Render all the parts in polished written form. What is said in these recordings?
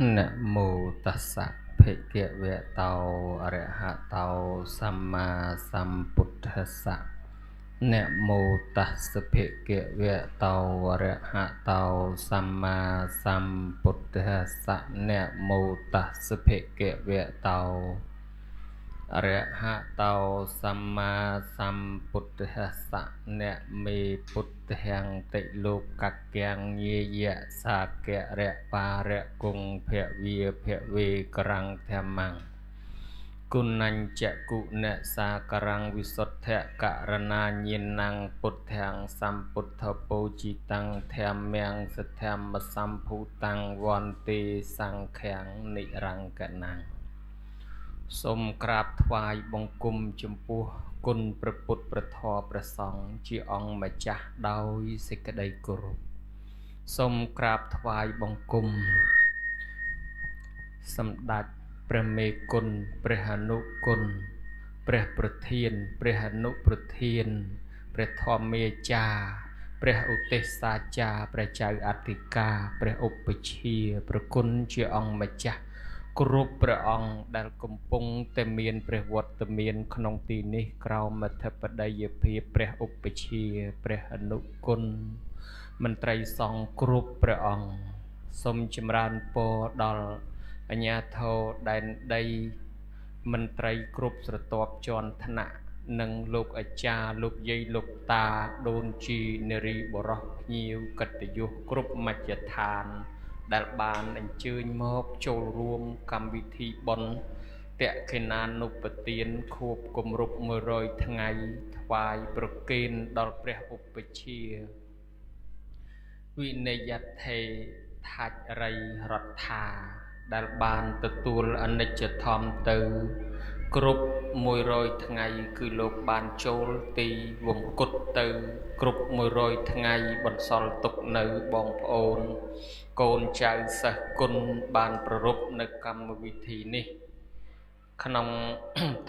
នមោតស្សៈភិក្ខវៈតោអរហតោសម្មាសម្ពុទ្ធស្សៈនមោតស្សៈភិក្ខវៈតោអរហតោសម្មាសម្ពុទ្ធស្សៈនមោតស្សៈភិក្ខវៈតោអរហតោសម្មាសម្ពុទ្ធស្សៈនមេពុទ្ធាំតិលោកកាំងញាយៈសាគរៈបារៈគង្ភវាភវេក្រੰធម្មੰគុណញ្ចគុណសាករੰវិសុទ្ធៈករណាញាណੰពុទ្ធាំសម្ពុទ្ធពោជិតੰធម្មំសធម្មសម្ភូតੰវន្ទេសង្ឃាំនិរង្គណੰសូមក្រាបថ្វាយបង្គំចំពោះគុណព្រះពុទ្ធព្រះធម៌ព្រះសង្ឃជាអង្គម្ចាស់ដោយសេចក្តីគោរពសូមក្រាបថ្វាយបង្គំសម្ដេចព្រះមេគុណព្រះអនុគុណព្រះប្រធានព្រះអនុប្រធានព្រះធម្មាចារ្យព្រះឧទេសសាចារ្យព្រះចៅអធិការព្រះឧបជាព្រះគុណជាអង្គម្ចាស់គ្រប់ព្រះអង្គដែលកំពុងតែមានព្រះវត្តមានក្នុងទីនេះក្រោមអធិបតីភាពព្រះឧបជាព្រះអនុគុណមន្ត្រីសង្ឃគ្រប់ព្រះអង្គសូមចម្រើនពរដល់អាជ្ញាធរដែនដីមន្ត្រីគ្រប់ស្រទាប់ជាន់ថ្នាក់និងលោកអាចារ្យលោកយាយលោកតាដូនជីនារីបុរសភ្ញៀវកិត្តិយសគ្រប់មជ្ឈដ្ឋានដែលបានអញ្ជើញមកចូលរួមកម្មវិធីបុណ្យតក្ខិណានុបទានខួបគម្រប់100ថ្ងៃថ្វាយប្រគេនដល់ព្រះឧបជាវិនយថេថាច់រីរដ្ឋាដែលបានទទួលអនិច្ចធម៌ទៅគ្រប់100ថ្ងៃគឺលោកបានចូលទីវង្គតទៅគ្រប់100ថ្ងៃបន្សល់ទុកនៅបងប្អូនកូនចៅសិស្សគុណបានប្រារព្ធនៅកម្មវិធីនេះក្នុង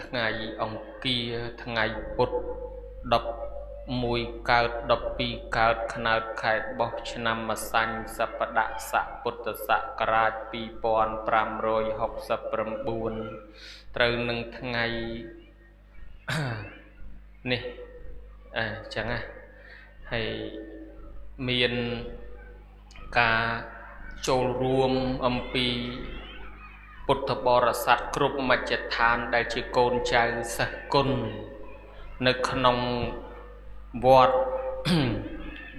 ថ្ងៃអង្គារថ្ងៃពុធ11កើត12កើតខ្នើតខែបោះឆ្នាំម្សាញ់សប្តាហ៍ស័កពុទ្ធសករាជ2569ត្រូវនឹងថ្ងៃនេះអញ្ចឹងណាហើយមានការចូលរួមអំពីពុទ្ធបរិស័ទគ្រប់មជ្ឈដ្ឋានដែលជាកូនចៅសិស្សគុណនៅក្នុងវត្ត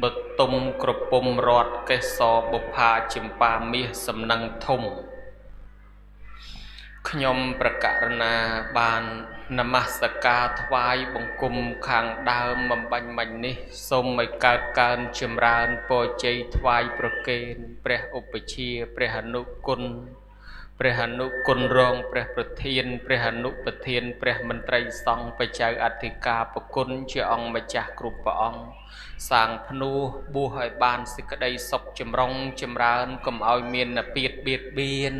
បទុមក្រពុំរតកេសរបុប្ផាចម្ប៉ាមាសសំណឹងធំខ្ញុំប្រកាសណាបាននមស្ការថ្វាយបង្គំខាងដើមបំបាញ់មិញនេះសូមឲ្យកើតកើនចម្រើនពរជ័យថ្វាយប្រគេនព្រះឧបជាព្រះអនុគុណព្រះអនុគុណរងព្រះប្រធានព្រះអនុប្រធានព្រះមន្ត្រីសង្ឃបច្ចៅអធិការប្រគុណជាអង្គម្ចាស់គ្រប់ព្រះអង្គសាងភ្នួសបួសឲ្យបានសេចក្តីសុខចម្រុងចម្រើនកុំឲ្យមានពៀតបៀតបៀន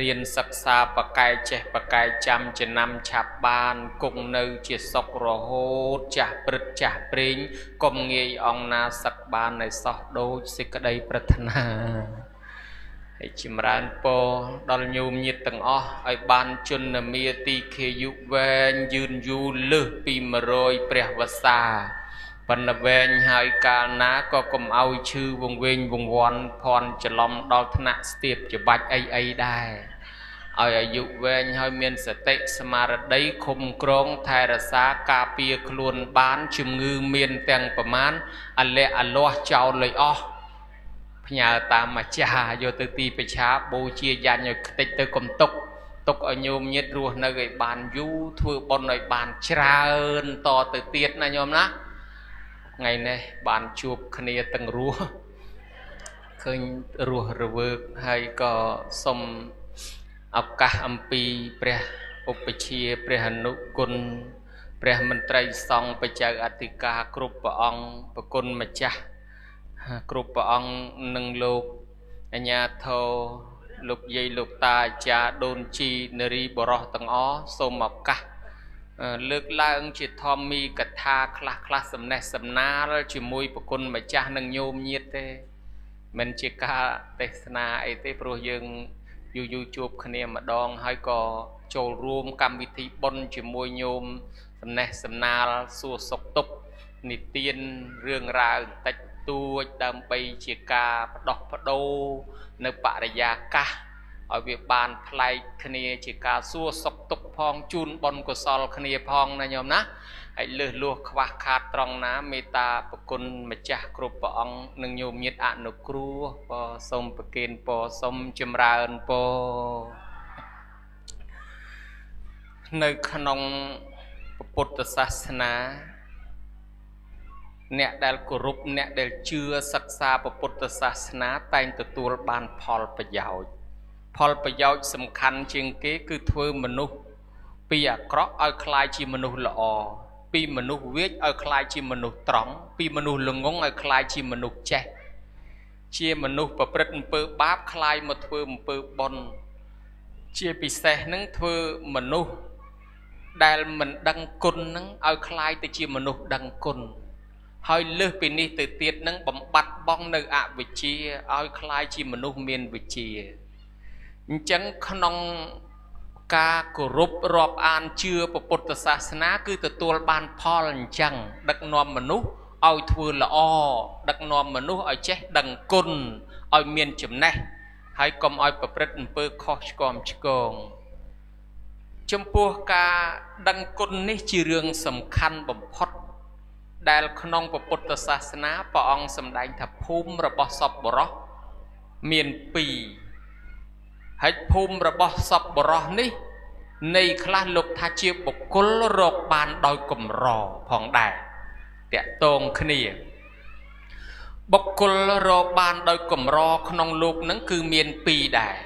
រៀនសិក្សាបកែចេះបកែចាំចំណាំឆាប់បានគង់នៅជាសុខរហូតចាស់ព្រឹត្តចាស់ព្រេងកុំងាយអង្គណាសឹកបានឲ្យសោះដូចសេចក្តីប្រាថ្នាហើយចម្រើនពរដល់ញោមញាតិទាំងអស់ឲ្យបានជនមាទីខាយុវែងយឺនយូរលើសពី100ព្រះវស្សាប៉ុន្តែវែងហើយកាលណាក៏កុំឲ្យឈឺវង្វេងវង្វាន់ភ័ន្តច្រឡំដល់ថ្នាក់ស្ទាបច្បាច់អីអីដែរឲ្យអាយុវែងហើយមានសតិស្មារតីឃុំក្រងថែរក្សាការពារខ្លួនបានជំងឺមានទាំងប្រមាណអលៈអលាស់ចោលលុយអស់ផ្ញើតាមអាចារ្យយកទៅទីប្រឆាបូជាយ៉ាញ់ឲ្យខ្ទេចទៅកុំទុកទុកឲ្យញោមញាតិរស់នៅឲ្យបានយូរធ្វើបុណ្យឲ្យបានច្រើនតទៅទៀតណាញោមណាថ្ងៃនេះបានជួបគ្នាទាំងរស់ឃើញរស់រវើកហើយក៏សូមឱកាសអំពីព្រះឧបជាព្រះអនុគុណព្រះមន្ត្រីសង្ឃបច្ចៅអធិការគ្រប់ព្រះអង្គប្រគុណម្ចាស់គ្រប់ព្រះអង្គនិងលោកអាជ្ញាធរលោកយាយលោកតាអាចារ្យដូនជីនារីបុរសទាំងអស់សូមឱកាសលើកឡើងជាធម្មីកថាខ្លះខ្លះសំណេះសំណាលជាមួយប្រគុណម្ចាស់និងញោមញាតិទេ មិនជាការទេសនាអីទេព្រោះយើងយូរយូរជួបគ្នាម្ដងហើយក៏ចូលរួមកម្មវិធីបុណ្យជាមួយញោមសំណេះសំណាលសួរសុខទុក្ខនិទានរឿងរ៉ាវបន្តិចតួចដើម្បីជាការបដោះបដូរនៅបរិយាកាសឲ្យវាបានប្លែកគ្នាជាការសួរសុខទុក្ខផងជូនបុណ្យកុសលគ្នាផងណាញោមណាហើយលើសលួសខ្វះខាតត្រង់ណាមេត្តាប្រគុណម្ចាស់គ្រប់ព្រះអង្គនិងញោមញាតិអនុគ្រោះពរសូមប្រគេនពរសូមចម្រើនពរនៅក្នុងពុទ្ធសាសនាអ្នកដែលគោរពអ្នកដែលជឿសិក្សាពុទ្ធសាសនាតែងទទួលបានផលប្រយោជន៍ផលប្រយោជន៍សំខាន់ជាងគេគឺធ្វើមនុស្សពីអាក្រក់ឲ្យក្លាយជាមនុស្សល្អពីមនុស្សវាចឲ្យក្លាយជាមនុស្សត្រង់ពីមនុស្សល្ងងឲ្យក្លាយជាមនុស្សចេះជាមនុស្សប្រព្រឹត្តអំពើបាបក្លាយមកធ្វើអំពើបុណ្យជាពិសេសនឹងធ្វើមនុស្សដែលមិនដឹងគុណនឹងឲ្យក្លាយទៅជាមនុស្សដឹងគុណហើយលើសពីនេះទៅទៀតនឹងបំបត្តិបងនៅអវិជ្ជាឲ្យក្លាយជាមនុស្សមានវិជ្ជាអញ្ចឹងក្នុងការគោរពរាប់អានជឿពុទ្ធសាសនាគឺទទួលបានផលអញ្ចឹងដឹកនាំមនុស្សឲ្យធ្វើល្អដឹកនាំមនុស្សឲ្យចេះដឹងគុណឲ្យមានចំណេះហើយកុំឲ្យប្រព្រឹត្តអំពើខុសឆ្គំឆ្គងចំពោះការដឹងគុណនេះជារឿងសំខាន់បំផុតដែលក្នុងពុទ្ធសាសនាព្រះអង្គសម្ដែងថាភូមិរបស់សពបុរសមានពីរហើយភូមិរបស់សពបុរសនេះនៃខ្លះលោកថាជាបុគ្គលរកបានដោយកម្រផងដែរតាក់ទងគ្នាបុគ្គលរកបានដោយកម្រក្នុងលោកនឹងគឺមានពីរដែរ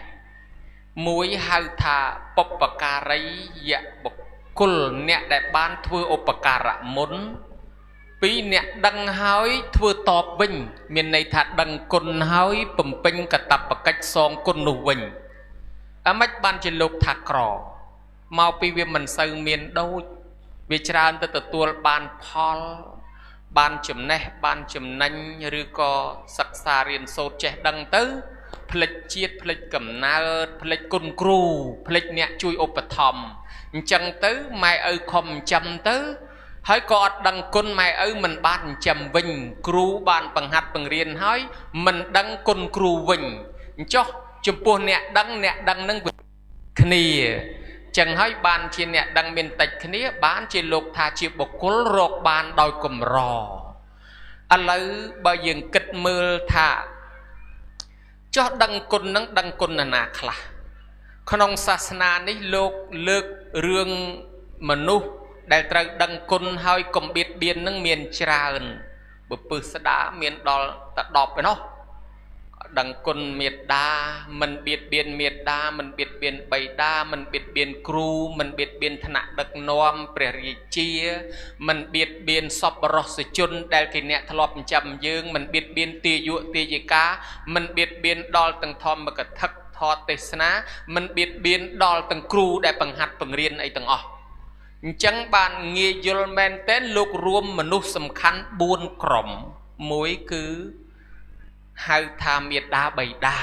មួយហៅថាបុព្វការីយបុគ្គលអ្នកដែលបានធ្វើឧបការៈមុនពីរអ្នកដឹងហើយធ្វើតបវិញមានន័យថាដឹងគុណហើយបំពេញកតបកិច្ចសងគុណនោះវិញអាម៉េចបានជាលោកថាក្រមកពីវាមិនសូវមានដូចវាច្រើនទៅទទួលបានផលបានចំណេះបានចំណេញឬក៏សិក្សារៀនសូត្រចេះដឹងទៅផ្លិចជាតិផ្លិចកំណើតផ្លិចគុណគ្រូផ្លិចអ្នកជួយឧបត្ថម្ភអញ្ចឹងទៅម៉ែឪខំចាំទៅហើយក៏អត់ដឹងគុណម៉ែឪមិនបានចិញ្ចឹមវិញគ្រូបានបង្ហាត់បង្រៀនហើយមិនដឹងគុណគ្រូវិញអញ្ចោះចំពោះអ្នកដឹងអ្នកដឹងនឹងគ្នាចឹងហើយបានជាអ្នកដឹងមានតិចគ្នាបានជាលោកថាជាបុគ្គលរកបានដោយកម្រឥឡូវបើយើងគិតមើលថាចោះដឹងគុណនឹងដឹងគុណណាខ្លះក្នុងសាសនានេះលោកលើករឿងមនុស្សដែលត្រូវដឹងគុណហើយកុំបៀតបៀននឹងមានច្រើនបើពឹសស្ដាមានដល់តែ10ឯណោះដឹងគុណមេដាមិនបៀតបៀនមេដាមិនបៀតបៀនបិតាមិនបៀតបៀនគ្រូមិនបៀតបៀនថ្នាក់ដឹកនាំព្រះរាជាមិនបៀតបៀនសប្បុរសជនដែលគេអ្នកធ្លាប់ចិញ្ចឹមយើងមិនបៀតបៀនទាយកទាយិកាមិនបៀតបៀនដល់ទាំងធម្មកថាធម៌ទេសនាមិនបៀតបៀនដល់ទាំងគ្រូដែលបង្ហាត់បង្រៀនអីទាំងអស់អញ្ចឹងបានងាយយល់មែនទែនលោករួមមនុស្សសំខាន់4ក្រុមមួយគឺហៅថាមេដាបៃតា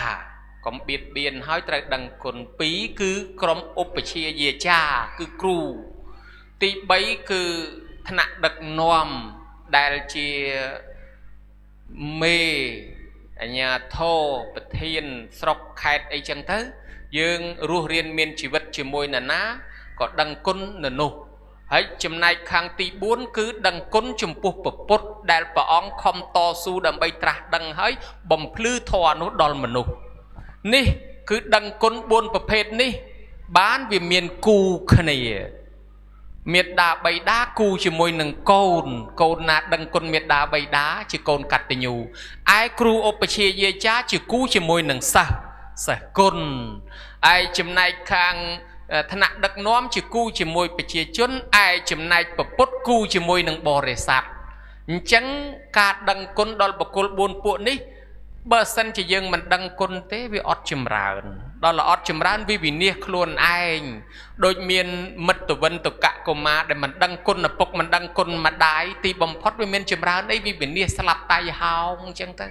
កុំបៀតបៀនហើយត្រូវដឹងគុណ2គឺក្រុមឧបជាយាចាគឺគ្រូទី3គឺថ្នាក់ដឹកនាំដែលជាមេអាជ្ញាធរប្រធានស្រុកខេត្តអីចឹងទៅយើងរស់រៀនមានជីវិតជាមួយនរណាក៏ដឹងគុណនៅនោះហើយចំណែកខាងទី4គឺដឹងគុណចំពោះពុទ្ធដែលព្រះអង្គខំតស៊ូដើម្បីត្រាស់ដឹងហើយបំភ្លឺធម៌នោះដល់មនុស្សនេះគឺដឹងគុណ4ប្រភេទនេះបានវាមានគូគ្នាមេដាបៃតាគូជាមួយនឹងកូនកូនណាដឹងគុណមេដាបៃតាជាកូនកតញ្ញូឯគ្រូឧបជាយាចាជាគូជាមួយនឹងសិស្សសិស្សគុណឯចំណែកខាងថ្នាក់ដឹកនាំជាគូជាមួយប្រជាជនឯចំណែកពុទ្ធគូជាមួយនឹងបរិស័ទអញ្ចឹងការដឹងគុណដល់បុគ្គល4ពួកនេះ បើសិនជាយើងមិនដឹងគុណទេវាអត់ចម្រើនដល់អត់ចម្រើនវាវិនាសខ្លួនឯងដូចមានមិត្តវិន្តុកកុមារដែលមិនដឹងគុណឪពុកមិនដឹងគុណម្ដាយទីបំផុតវាមានចម្រើនអីវាវិនាសស្លាប់តៃហោងអញ្ចឹងទៅ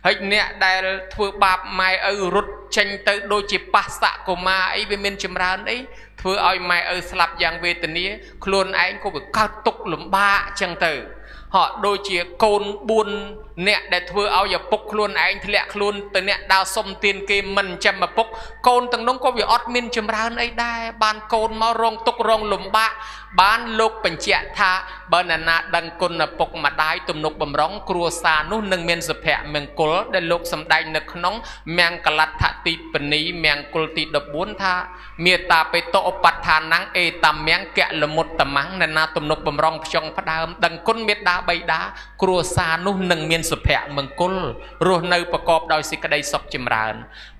ហើយអ្នកដែលធ្វើបាបម៉ែឪរត់ចេញទៅដូចជាប៉ះសៈកុមារអីវាមានចម្រើនអីធ្វើឲ្យម៉ែឪស្លាប់យ៉ាងវេទនាខ្លួនឯងក៏វាកើតទុក្ខលំបាកអញ្ចឹងទៅហក់ដូចជាកូន4អ្នកដែលធ្វើឲ្យឪពុកខ្លួនឯងធ្លាក់ខ្លួនទៅអ្នកដើរសុំទានគេមិនចាំឪពុកកូនទាំងនោះក៏វាអត់មានចម្រើនអីដែរបានកូនមករងទុក្ខរងលំបាកបានលោកបញ្ជាក់ថាបើអ្នកណាដឹងគុណឪពុកម្ដាយទំនុកបំរុងគ្រួសារនោះនឹងមានសុភមង្គលដែលលោកសម្ដែងនៅក្នុងមង្គលដ្ឋទីបនីមង្គលទី14ថាមេត្តាបេតុឧបដ្ឋានំអេតាមង្គលមុត្តមង្គអ្នកណាទំនុកបំរុងផ្ចង់ផ្ដើមដឹងគុណមេត្តាបិតាគ្រួសារនោះនឹងមានសុភមង្គលរស់នៅប្រកបដោយសេចក្តីសុខចម្រើន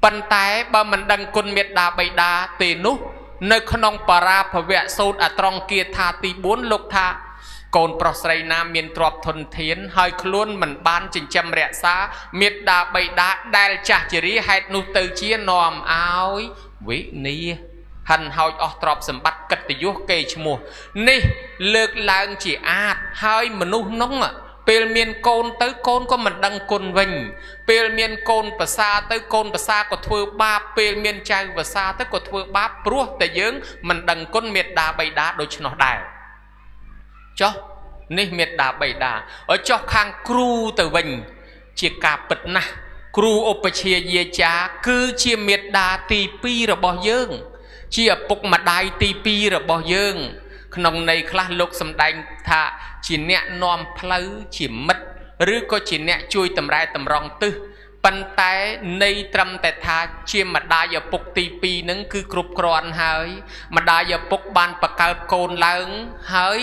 ប៉ុន្តែបើមិនដឹងគុណមេត្តាបិតាទេនោះនៅក្នុងបរាភវៈសូត្រអត្រង់គាថាទី4លោកថាកូនប្រុសស្រីណាមានទ្រព្យធនធានហើយខ្លួនមិនបានចិញ្ចឹមរក្សាមេត្តាបិតាដែលចាស់ជរាហេតុនោះទៅជានាំឲ្យវិនាសហិនហោចអស់ទ្រព្យសម្បត្តិកិត្តិយសកេរ្តិ៍ឈ្មោះនេះលើកឡើងជាអាតហើយមនុស្សនោះពេលមានកូនទៅកូនក៏មិនដឹងគុណវិញពេលមានកូនប្រសាទៅកូនប្រសាក៏ធ្វើបាបពេលមានចៅប្រសាទៅក៏ធ្វើបាបព្រោះតែយើងមិនដឹងគុណមេត្តាបិតាដូច្នោះដែរចុះនេះមេត្តាបិតាឲ្យចុះខាងគ្រូទៅវិញជាការពិតណាស់គ្រូឧបជាយាចាគឺជាមេត្តាទី2របស់យើងជាឪពុកម្ដាយទី2របស់យើងក្នុងន័យខ្លះលោកសម្ដែងថាជាអ្នកនាំផ្លូវជាមិត្តឬក៏ជាអ្នកជួយតម្រែតម្រង់ទិសប៉ុន្តែន័យត្រឹមតែថាជាម្ដាយឪពុកទី2នឹងគឺគ្រប់គ្រាន់ហើយម្ដាយឪពុកបានបង្កើតកូនឡើងហើយ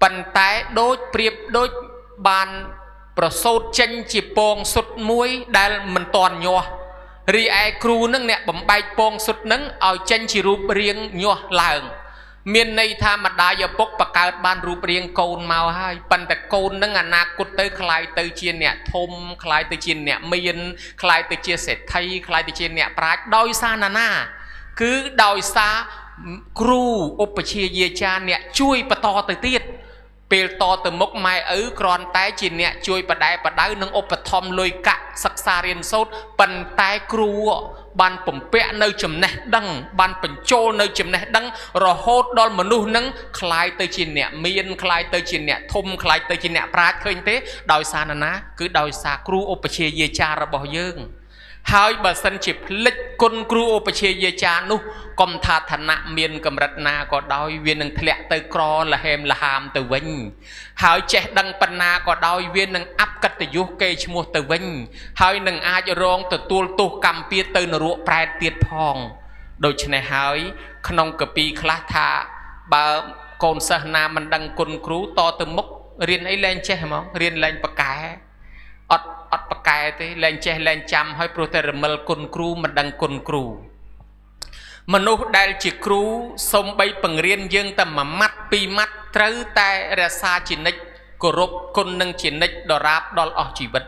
ប៉ុន្តែដូចប្រៀបដូចបានប្រសូតចេញជាពងសុទ្ធមួយដែលមិនទាន់ញាស់រីឯគ្រូនឹងអ្នកបំបែកពងសុទ្ធនឹងឲ្យចេញជារូបរាងញាស់ឡើងមានន័យថាម្ដាយឪពុកបង្កើតបានរូបរាងកូនមកហើយប៉ុន្តែកូននឹងអនាគតទៅក្លាយទៅជាអ្នកធំក្លាយទៅជាអ្នកមានក្លាយទៅជាសេដ្ឋីក្លាយទៅជាអ្នកប្រាជ្ញដោយសារណានាគឺដោយសារគ្រូឧបជាយាចាអ្នកជួយបន្តទៅទៀតពេលតទៅមុខម៉ែឪគ្រាន់តែជាអ្នកជួយបដែបដៅនិងឧបត្ថម្ភលុយកាក់សិក្សារៀនសូត្រប៉ុន្តែគ្រូបានបំពាក់នៅចំណេះដឹងបានបញ្ចូលនៅចំណេះដឹងរហូតដល់មនុស្សនឹងក្លាយទៅជាអ្នកមានក្លាយទៅជាអ្នកធំក្លាយទៅជាអ្នកប្រាជ្ញឃើញទេដោយសារណានាគឺដោយសារគ្រូឧបជាយាចារបស់យើងហើយបើសិនជាភ្លេចគុណគ្រូឧបជាយាចានោះកុំថាឋានៈមានកម្រិតណាក៏ដោយវានឹងធ្លាក់ទៅក្រលហេមលហាមទៅវិញហើយចេះដឹងប៉ុណ្ណាក៏ដោយវានឹងអាប់កិត្តិយសកេរ្តិ៍ឈ្មោះទៅវិញហើយនឹងអាចរងទទួលទោសកម្មពៀទៅនរកប្រែតទៀតផងដូច្នេះហើយក្នុងកពីខ្លះថាបើកូនសិស្សណាមិនដឹងគុណគ្រូតទៅមុខរៀនអីលែងចេះហ្មងរៀនលែងប្រកែអត់ប្រកែទេលែងចេះលែងចាំហើយព្រោះតែរមិលគុណគ្រូមិនដឹងគុណគ្រូមនុស្សដែលជាគ្រូសំបីបង្រៀនយើងតែមួយម៉ាត់ពីរម៉ាត់ត្រូវតែរក្សាជានិច្ចគោរពគុណនឹងជានិច្ចដរាបដល់អស់ជីវិត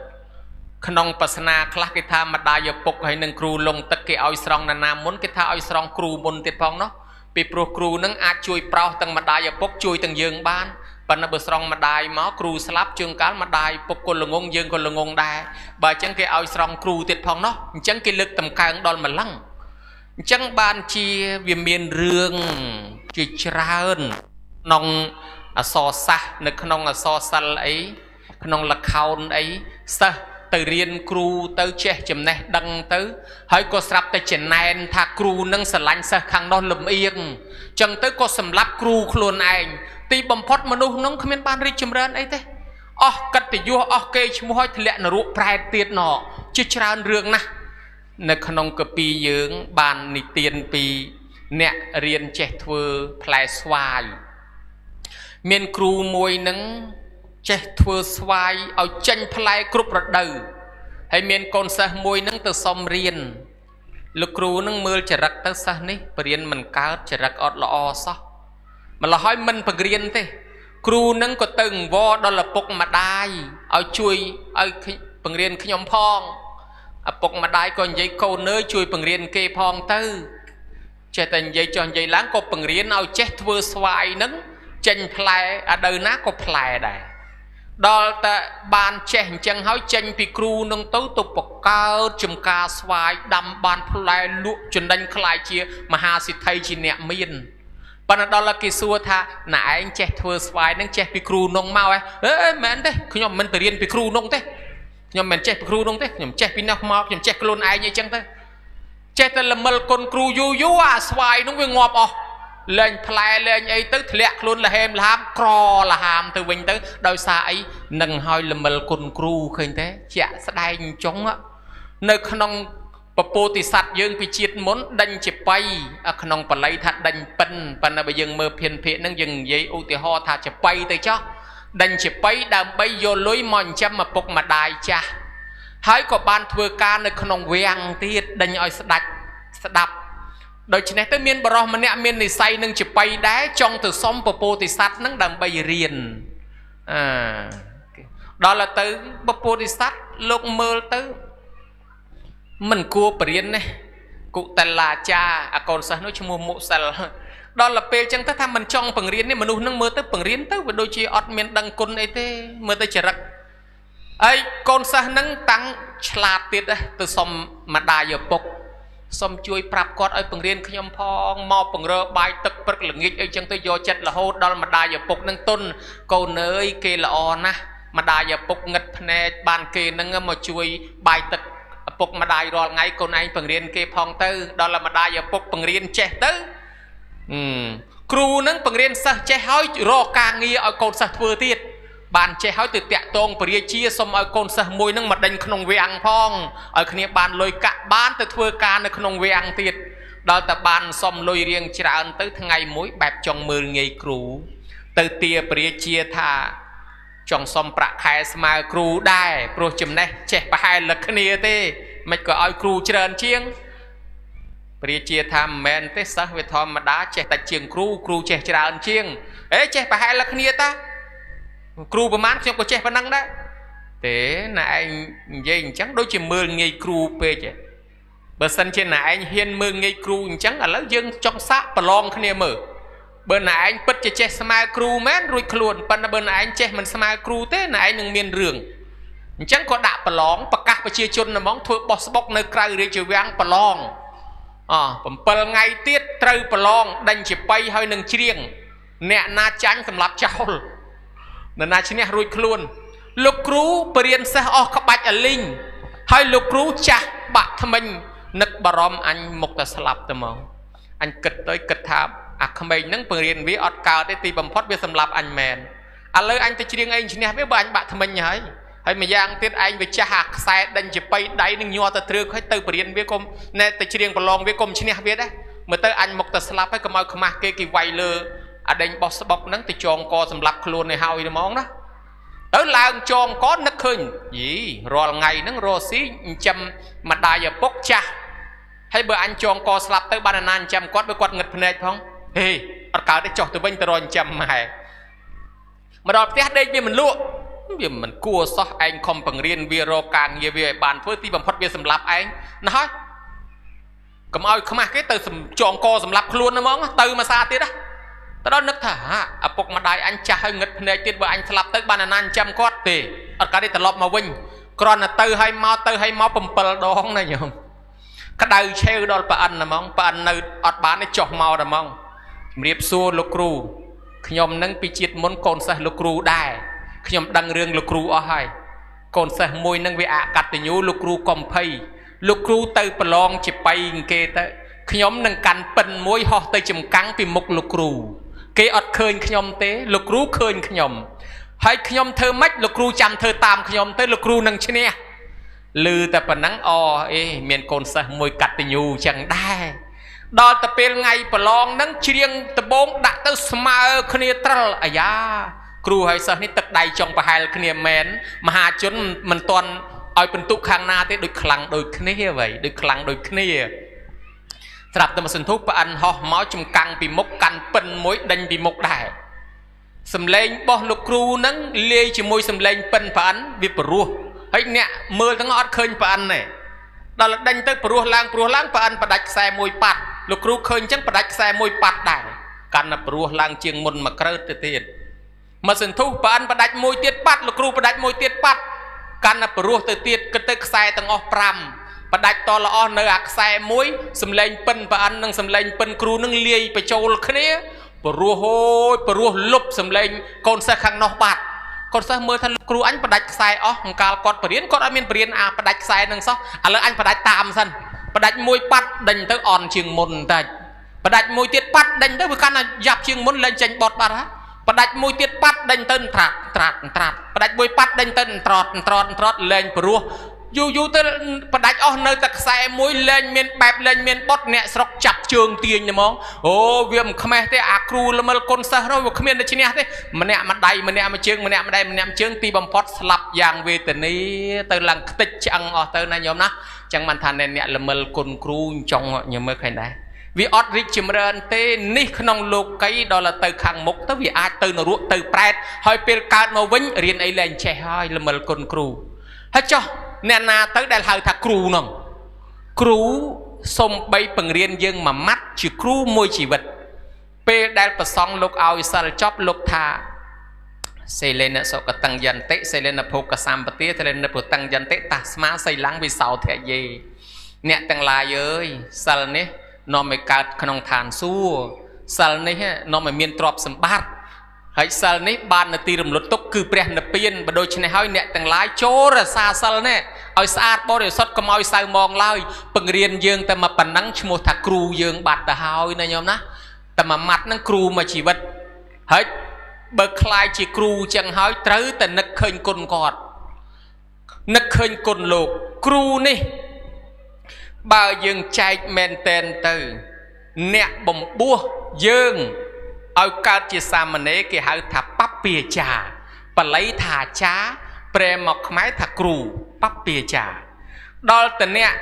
ក្នុងសាសនាខ្លះគេថាម្ដាយឪពុកហើយនឹងគ្រូលងទឹកគេឲ្យស្រង់ណានាមុនគេថាឲ្យស្រង់គ្រូមុនទៀតផងណោះពីព្រោះគ្រូនឹងអាចជួយប្រោសទាំងម្ដាយឪពុកជួយទាំងយើងបានប៉ុន្តែបើស្រង់ម្ដាយមកគ្រូស្លាប់ជើងកាលម្ដាយពុកក៏ល្ងងយើងក៏ល្ងងដែរបើអញ្ចឹងគេឲ្យស្រង់គ្រូទៀតផងណោះអញ្ចឹងគេលើកតម្កើងដល់ម្លឹងអញ្ចឹងបានជាវាមានរឿងជាច្រើនក្នុងអក្សរសាស្ត្រនៅក្នុងអក្សរសិល្ប៍អីក្នុងល្ខោនអីសិស្សទៅរៀនគ្រូទៅចេះចំណេះដឹងទៅហើយក៏ស្រាប់តែចំណែនថាគ្រូនឹងស្រឡាញ់សិស្សខាងនោះលំអៀងអញ្ចឹងទៅក៏សម្លាប់គ្រូខ្លួនឯងទីបំផុតមនុស្សនោះគ្មានបានរីកចម្រើនអីទេអស់កិត្តិយសអស់កេរ្តិ៍ឈ្មោះឲ្យធ្លាក់នរកប្រែតទៀតណជាច្រើនរឿងណាស់នៅក្នុងកពីយើងបាននិទានពីអ្នករៀនចេះធ្វើផ្លែស្វាយមានគ្រូមួយនឹងចេះធ្វើស្វាយឲ្យចេញផ្លែគ្រប់រដូវហើយមានកូនសិស្សមួយនឹងទៅសុំរៀនលោកគ្រូនឹងមើលចរិតទៅសិស្សនេះបរៀនមិនកើតចរិតអត់ល្អសោះម្ល៉េះហើយមិនបង្រៀនទេគ្រូនឹងក៏ទៅអង្វរដល់ឪពុកម្ដាយឲ្យជួយឲ្យបង្រៀនខ្ញុំផង ឪពុកម្ដាយក៏និយាយកូនអើយជួយបង្រៀនគេផងទៅចេះតែនិយាយចុះនិយាយឡើងក៏បង្រៀនឲ្យចេះធ្វើស្វាយនឹងចេញផ្លែអាដូវណាក៏ផ្លែដែរដល់តែបានចេះអញ្ចឹងហើយចេញពីគ្រូនឹងទៅបង្កើតចំការស្វាយដាំបានផ្លែលក់ចំណេញខ្លាយជាមហាសិទ្ធិជាអ្នកមានប៉ុន្តែដល់គេសួរថាណែឯងចេះធ្វើស្វាយនឹងចេះពីគ្រូនងមកហ៎អេមែនទេខ្ញុំមិនទៅរៀនពីគ្រូនងទេខ្ញុំមិនចេះពីគ្រូនងទេខ្ញុំចេះពីនោះមកខ្ញុំចេះខ្លួនឯងអីចឹងទៅចេះតែល្មិលគុណគ្រូយូរយូរអាស្វាយនោះវាងាប់អស់លែងផ្លែលែងអីទៅធ្លាក់ខ្លួនលហេមលហាមក្រលហាមទៅវិញទៅដោយសារអីនឹងហើយល្មិលគុណគ្រូឃើញទេជាក់ស្ដែងចុងនៅក្នុងពពោធិសត្វយើងពីជាតិមុនដេញជាបៃក្នុងបល័យថាដេញពិនប៉ុន្តែបើយើងមើលភានភាកនឹងយើងនិយាយឧទាហរណ៍ថាជាបៃទៅចោះដេញជាបៃដើម្បីយកលុយមកចិញ្ចឹមឪពុកម្ដាយចាស់ហើយក៏បានធ្វើការនៅក្នុងវាំងទៀតដេញឲ្យស្ដាច់ស្ដាប់ដូច្នេះទៅមានបរិសម្នាក់មាននិស័យនឹងជាបៃដែរចង់ទៅសុំពពោធិសត្វនឹងដើម្បីរៀនអាដល់ទៅពពោធិសត្វលោកមើលទៅមិនគួរបរៀនណាគុតលាចាអាកូនសិស្សនោះឈ្មោះមុសិលដល់ទៅពេលចឹងទៅថាមិនចង់បង្រៀននេះមនុស្សនឹងមើលទៅបង្រៀនទៅវាដូចជាអត់មានដឹងគុណអីទេមើលទៅចរិតហើយកូនសិស្សនឹងតាំងឆ្លាតទៀតទៅសុំម្ដាយឪពុកសុំជួយប្រាប់គាត់ឲ្យបង្រៀនខ្ញុំផងមកបង្រើបាយទឹកព្រឹកល្ងាចអីចឹងទៅយកចិត្តរហូតដល់ម្ដាយឪពុកនឹងទុនកូនអើយគេល្អណាស់ម្ដាយឪពុកងឹតភ្នែកបានគេនឹងមកជួយបាយទឹកឪពុកម្ដាយរាល់ថ្ងៃកូនឯងបង្រៀនគេផងទៅដល់ម្ដាយឪពុកបង្រៀនចេះទៅគ្រូនឹងបង្រៀនសិស្សចេះហើយរកការងារឲ្យកូនសិស្សធ្វើទៀតបានចេះហើយទៅតាក់ទងពរាជាសុំឲ្យកូនសិស្សមួយនឹងមកដេញក្នុងវាំងផងឲ្យគ្នាបានលុយកាក់បានទៅធ្វើការនៅក្នុងវាំងទៀតដល់តែបានសុំលុយរៀងច្រើនទៅថ្ងៃមួយបែបចង់មើលងាយគ្រូទៅទាពរាជាថាចង់សុំប្រាក់ខែស្មើគ្រូដែរព្រោះចំណេះចេះប្រហែលលគ្នាទេមិនក៏ឲ្យគ្រូច្រើនជាងព្រះជាថាមិនមែនទេសិស្សវាធម្មតាចេះតែជាងគ្រូគ្រូចេះច្រើនជាងអេចេះប្រហែលលគ្នាតាគ្រូប្រហែលខ្ញុំក៏ចេះប៉ុណ្ណឹងដែរទេណាឯងនិយាយអញ្ចឹងដូចជាមើលងាយគ្រូពេកបើសិនជាណាឯងហ៊ានមើលងាយគ្រូអញ្ចឹងឥឡូវយើងចង់សាកប្រឡងគ្នាមើលបើណាឯងពិតជាចេះស្មើគ្រូមែនរួចខ្លួនប៉ុន្តែបើណាឯងចេះមិនស្មើគ្រូទេណាឯងនឹងមានរឿងអញ្ចឹងក៏ដាក់ប្រឡងប្រកាសប្រជាជនហ្មងធ្វើបោះស្បុកនៅក្រៅរាជវាំងប្រឡង7ថ្ងៃទៀតត្រូវប្រឡងដេញជាបៃហើយនឹងច្រៀងអ្នកណាចាញ់សម្រាប់ចោលនរណាឈ្នះរួចខ្លួនលោកគ្រូបរៀនសិស្សអស់ក្បាច់អលីងហើយលោកគ្រូចាស់បាក់ថ្មិញនឹកបារម្ភអញមុខតែស្លាប់ទៅមកអញគិតទៅគិតថាអាក្មេងហ្នឹងបរៀនវាអត់កើតទេទីបំផុតវាសម្លាប់អញមែនឥឡូវអញទៅច្រៀងឯងឈ្នះវាបើអញបាក់ថ្មិញហើយហើយម្យ៉ាងទៀតឯងវាចាស់អាខ្សែដេញជាបៃដៃនឹងញ័រទៅទ្រើកហើយទៅបរៀនវាកុំណែទៅច្រៀងប្រឡងវាកុំឈ្នះវាដែរមើលទៅអញមុខតែស្លាប់ហើយកុំឲ្យខ្មាស់គេគេវាយលើអាដេញបោះស្បុកហ្នឹងទៅចងកសម្លាប់ខ្លួននេះហើយហ្មងណាទៅឡើងចងកនឹកឃើញយីរាល់ថ្ងៃហ្នឹងរស់ស៊ីចិញ្ចឹមម្ដាយឪពុកចាស់ហើយបើអញចងកស្លាប់ទៅបានអាណាចិញ្ចឹមគាត់បើគាត់ងឹតភ្នែកផងហេអត់កើតទេចុះទៅវិញទៅរកចិញ្ចឹមម៉ែមកដល់ផ្ទះដេកវាមិនលក់វាមិនគួរសោះឯងខំបង្រៀនវារកការងារវាឲ្យបានធ្វើទីបំផុតវាសម្លាប់ឯងណាហើយកុំឲ្យខ្មាស់គេទៅចងកសម្លាប់ខ្លួនហ្មងទៅមួយសាទៀតណាទៅដល់នឹកថាឪពុកម្ដាយអញចាស់ហើយងឹតភ្នែកទៀតបើអញស្លាប់ទៅបានអាណាចិញ្ចឹមគាត់ទេអត់កើតទេត្រឡប់មកវិញគ្រាន់តែទៅឲ្យមកទៅឲ្យមក7ដងណាញោមក្តៅឆេវដល់ប្រអិនហ្មងប្រអិននៅអត់បានទេចុះមកតែហ្មងជំរាបសួរលោកគ្រូខ្ញុំនឹងពីជាតិមុនកូនសិស្សលោកគ្រូដែរខ្ញុំដឹងរឿងលោកគ្រូអស់ហើយកូនសិស្សមួយនឹងវាអកតញ្ញូលោកគ្រូកំភៃលោកគ្រូទៅប្រឡងជាបៃគេទៅខ្ញុំនឹងកាន់ពិនមួយហោះទៅចំកាំងពីមុខលោកគ្រូគេអត់ឃើញខ្ញុំទេលោកគ្រូឃើញខ្ញុំហើយខ្ញុំធ្វើម៉េចលោកគ្រូចាំធ្វើតាមខ្ញុំទៅលោកគ្រូនឹងឈ្នះឮតែប៉ុណ្ណឹងអអេមានកូនសិស្សមួយកតញ្ញូចឹងដែរដល់ទៅពេលថ្ងៃប្រឡងហ្នឹងច្រៀងដបងដាក់ទៅស្មើគ្នាត្រឹលអាយ៉ាគ្រូហើយសិស្សនេះទឹកដៃចង់ប្រហែលគ្នាមែនមហាជនមិនទាន់ឲ្យពិន្ទុខាងណាទេដូចខ្លាំងដូចគ្នាអ្វីដូចខ្លាំងដូចគ្នាស្រាប់តែមកសន្ធុប្រអិនហោះមកចំកាំងពីមុខកាន់ពិនមួយដេញពីមុខដែរសំឡេងបោះលោកគ្រូហ្នឹងលាយជាមួយសំឡេងពិនប្រអិនវាព្រោះហើយអ្នកមើលទាំងអត់ឃើញប្រអិនទេ ដល់ដេញទៅព្រោះឡើងព្រោះឡើងប្រអិនផ្ដាច់ខ្សែមួយប៉ាត់លោកគ្រូឃើញអញ្ចឹងផ្ដាច់ខ្សែមួយប៉ាត់ដែរកាន់តែព្រោះឡើងជាងមុនមកក្រើតទៅទៀតមកសន្ធុប្រអិនផ្ដាច់មួយទៀតប៉ាត់លោកគ្រូផ្ដាច់មួយទៀតប៉ាត់កាន់តែព្រោះទៅទៀតគិតទៅខ្សែទាំងអស់5ផ្ដាច់តល្អនៅអាខ្សែមួយសំឡេងពិនប្រអិននិងសំឡេងពិនគ្រូនឹងលាយបញ្ចូលគ្នាព្រោះហូយព្រោះលុបសំឡេងកូនសិស្សខាងនោះបាត់កូនសិស្សមើលថាលោកគ្រូអញផ្ដាច់ខ្សែអស់អង្កាលគាត់បរៀនគាត់អត់មានបរៀនអាផ្ដាច់ខ្សែនឹងសោះឥឡូវអញផ្ដាច់តាមសិនផ្ដាច់មួយប៉ាត់ដេញទៅអន់ជាងមុនបន្តិចផ្ដាច់មួយទៀតប៉ាត់ដេញទៅវាកាន់តែយ៉ាប់ជាងមុនលែងចេញបត់បាត់ហ่ะផ្ដាច់មួយទៀតប៉ាត់ដេញទៅត្រាត់ត្រាត់ត្រាត់ផ្ដាច់មួយប៉ាត់ដេញទៅត្រតត្រតត្រតលែងព្រោះយូរយូរទៅផ្ដាច់អស់នៅតែខ្សែមួយលែងមានបែបលែងមានបត់អ្នកស្រុកចាប់ជើងទាញហ្មងអូវាមិនខ្មេះទេអាគ្រូល្មិលគុណសិស្សនោះវាគ្មានតែឈ្នះទេម្នាក់ម្ដាយម្នាក់មួយជើងម្នាក់ម្ដាយម្នាក់មួយជើងទីបំផុតស្លាប់យ៉ាងវេទនាទៅឡើងខ្ទេចឆ្អឹងអស់ទៅណាញោមណាចឹងបានថាអ្នកល្មិលគុណគ្រូចង់ញោមមើលឃើញដែរវាអត់រីកចម្រើនទេនេះក្នុងលោកីដល់ទៅខាងមុខទៅវាអាចទៅនរកទៅប្រែតហើយពេលកើតមកវិញរៀនអីលែងចេះហើយល្មិលគុណគ្រូហើយចុះអ្នកណាទៅដែលហៅថាគ្រូនោះគ្រូសំបីបង្រៀនយើងមួយម៉ាត់ជាគ្រូមួយជីវិតពេលដែលប្រសង់លោកឲ្យសិលចប់លោកថាសេលេនសុកតੰយន្តិសេលេនភោគសម្បទាសេលេនពុតੰយន្តិតាស្មាសីលੰវិសោធយេអ្នកទាំងឡាយអើយសិលនេះនាំឲ្យកើតក្នុងឋានសួគ៌សិលនេះនាំឲ្យមានទ្រព្យសម្បត្តិហើយសិលនេះបាននៅទីរំលត់ទុកគឺព្រះនិព្វានបើដូច្នេះហើយអ្នកទាំងឡាយចូលរក្សាសិលនេះឲ្យស្អាតបរិសុទ្ធកុំឲ្យសៅមងឡើយបង្រៀនយើងតែមកប៉ុណ្ណឹងឈ្មោះថាគ្រូយើងបាត់ទៅហើយណាញោមណាតែមួយម៉ាត់ហ្នឹងគ្រូមួយជីវិតហើយបើខ្លាយជាគ្រូចឹងហើយត្រូវតែនឹកឃើញគុណគាត់នឹកឃើញគុណលោកគ្រូនេះបើយើងចែកមែនតែនទៅអ្នកបំពោះយើងឲ្យកើតជាសាមណេរគេហៅថាបព្វាចាបាលីថាអាចារ្យប្រែមកខ្មែរថាគ្រូបព្វាចាដល់តអ្នក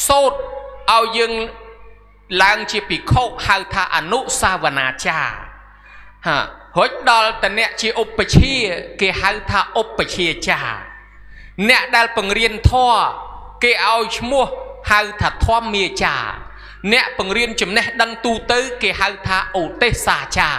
សូត្រឲ្យយើងឡើងជាភិក្ខុហៅថាអនុសាវនាចារហារួចដល់តអ្នកជាឧបជាគេហៅថាឧបជាចាអ្នកដែលបង្រៀនធម៌គេឲ្យឈ្មោះហៅថាធម្មាចាអ្នកបង្រៀនចំណេះដឹងទូទៅគេហៅថាឧទេសសាចា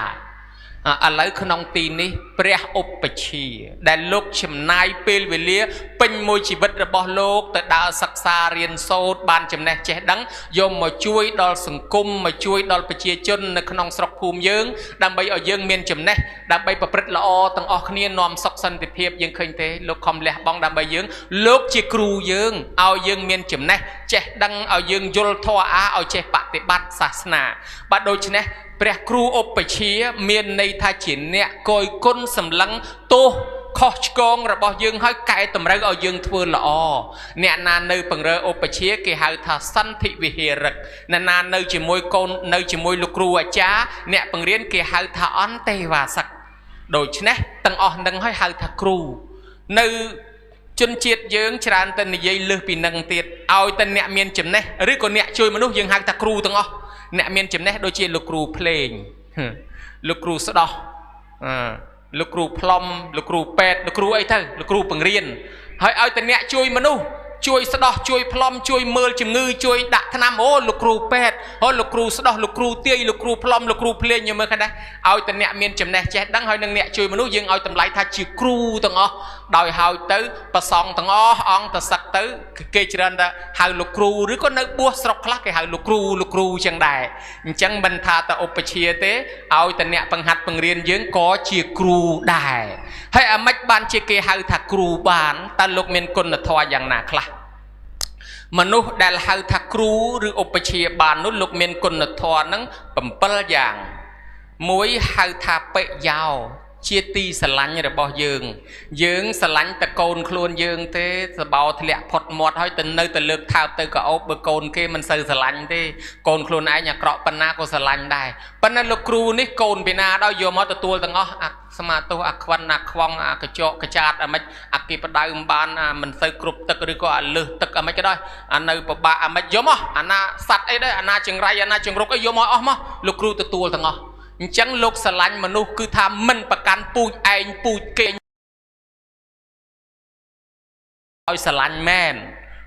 ឥឡូវក្នុងទីនេះព្រះឧបជាដែលលោកចំណាយពេលវេលាពេញមួយជីវិតរបស់លោកទៅដើរសិក្សារៀនសូត្របានចំណេះចេះដឹងយកមកជួយដល់សង្គមមកជួយដល់ប្រជាជននៅក្នុងស្រុកភូមិយើងដើម្បីឲ្យយើងមានចំណេះដើម្បីប្រព្រឹត្តល្អទាំងអស់គ្នានាំសុខសន្តិភាពយើងឃើញទេលោកខំលះបង់ដើម្បីយើងលោកជាគ្រូយើងឲ្យយើងមានចំណេះចេះដឹងឲ្យយើងយល់ធម៌អាឲ្យចេះបប្រតិបត្តិសាសនាបាទដូច្នេះព្រះគ្រូឧបជាមានន័យថាជាអ្នកគយគុណសម្លឹងទោសខុសឆ្គងរបស់យើងហើយកែតម្រូវឲ្យយើងធ្វើល្អអ្នកណានៅពង្រើឧបជាគេហៅថាសន្ធិវិហារិកអ្នកណានៅជាមួយកូននៅជាមួយលោកគ្រូអាចារ្យអ្នកបង្រៀនគេហៅថាអន្តេវាសិកដូច្នេះទាំងអស់នឹងហើយហៅថាគ្រូនៅជនជាតិយើងច្រើនតែនិយាយលើសពីនឹងទៀតឲ្យតែអ្នកមានចំណេះឬក៏អ្នកជួយមនុស្សយើងហៅថាគ្រូទាំងអស់អ្នកមានចំណេះដូចជាលោកគ្រូភ្លេងលោកគ្រូស្ដោះលោកគ្រូផ្លុំលោកគ្រូពេទ្យលោកគ្រូអីទៅលោកគ្រូបង្រៀនហើយឲ្យតែអ្នកជួយមនុស្សជួយស្ដោះជួយផ្លុំជួយមើលជំងឺជួយដាក់ថ្នាំអូលោកគ្រូពេទ្យអូលោកគ្រូស្ដោះលោកគ្រូទាយលោកគ្រូផ្លុំលោកគ្រូភ្លេងញមើលឃើញដែរឲ្យតែអ្នកមានចំណេះចេះដឹងហើយនឹងអ្នកជួយមនុស្សយើងឲ្យតម្លៃថាជាគ្រូទាំងអស់ដោយហើយទៅប្រសង់ទាំងអស់អង្គទៅសឹកទៅគេច្រើនតែហៅលោកគ្រូឬក៏នៅបួសស្រុកខ្លះគេហៅលោកគ្រូលោកគ្រូចឹងដែរអញ្ចឹងមិនថាតែឧបជាទេឲ្យតែអ្នកបង្ហាត់បង្រៀនយើងក៏ជាគ្រូដែរហើយអាម៉េចបានជាគេហៅថាគ្រូបានតើលោកមានគុណធម៌យ៉ាងណាខ្លះមនុស្សដែលហៅថាគ្រូឬឧបជាបាននោះលោកមានគុណធម៌នឹង7យ៉ាងមួយហៅថាបិយោជាទីស្រឡាញ់របស់យើងយើងស្រឡាញ់តកូនខ្លួនយើងទេសបោធ្លាក់ផុតមាត់ហើយទៅនៅទៅលើកថើបទៅកោបបើកូនគេមិនសូវស្រឡាញ់ទេកូនខ្លួនឯងអាក្រក់ប៉ុណ្ណាក៏ស្រឡាញ់ដែរប៉ុន្តែលោកគ្រូនេះកូនពីណាដល់យកមកទទួលទាំងអស់អាស្មាទោសអាខ្វិនអាខ្វងអាកញ្ចក់កចាតអាម៉េចអាគេបដៅមិនបានអាមិនសូវគ្រប់ទឹកឬក៏អាលឹះទឹកអាម៉េចក៏ដោយអានៅពិបាកអាម៉េចយកមកអាណាសัตว์អីដែរអាណាចង្រៃអាណាចង្រុកអីយកមកអស់មកលោកគ្រូទទួលទាំងអស់អញ្ចឹងលោកស្រឡាញ់មនុស្សគឺថាមិនប្រកាន់ពូជឯងពូជគេឲ្យស្រឡាញ់មែន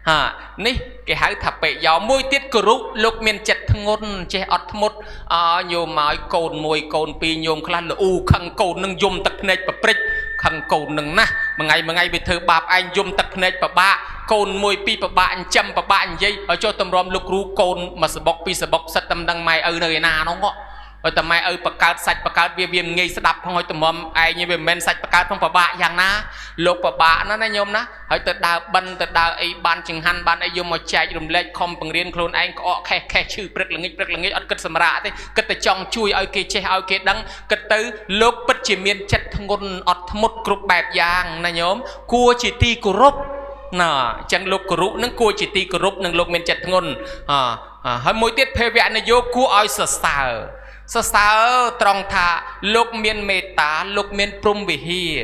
ហានេះគេហៅថាបិយោមួយទៀតគរុលោកមានចិត្តធ្ងន់ចេះអត់ធ្មត់អញោមមកកូនមួយកូនពីរញោមខ្លះល្អូខឹងកូននឹងយំទឹកភ្នែកប្រព្រឹត្តខឹងកូននឹងណាស់មួយថ្ងៃមួយថ្ងៃវាធ្វើបាបឯងយំទឹកភ្នែកប្របាក់កូនមួយពីរប្របាក់ចិញ្ចឹមប្របាក់និយាយឲ្យចុះតម្រាំលោកគ្រូកូនមួយសបុកពីរសបុកសិតតែមិនដឹងម៉ែឪនៅឯណានោះឲ្យតែម៉ែឪបកើតសាច់បកើតវាងាយស្ដាប់ផងឲ្យតម្រាំឯងវាមិនមែនសាច់បកើតផងប្របាក់យ៉ាងណាលោកប្របាក់ណាស់ណាញោមណាហើយទៅដើរបិណ្ឌទៅដើរអីបានចង្ហាន់បានអីយកមកចែករំលែកខំបង្រៀនខ្លួនឯងក្អកខេះខេះឈឺព្រឹកល្ងាចព្រឹកល្ងាចអត់គិតសម្រាកទេគិតតែចង់ជួយឲ្យគេចេះឲ្យគេដឹងគិតទៅលោកពិតជាមានចិត្តធ្ងន់អត់ធ្មត់គ្រប់បែបយ៉ាងណាញោមគួរជាទីគោរពណាអញ្ចឹងលោកគរុនឹងគួរជាទីគោរពនិងលោកមានចិត្តធ្ងន់ហើយមួយទៀតភវនយោគួរឲ្យសរសើរសរសើរត្រង់ថាលោកមានមេត្តាលោកមានព្រំវិហារ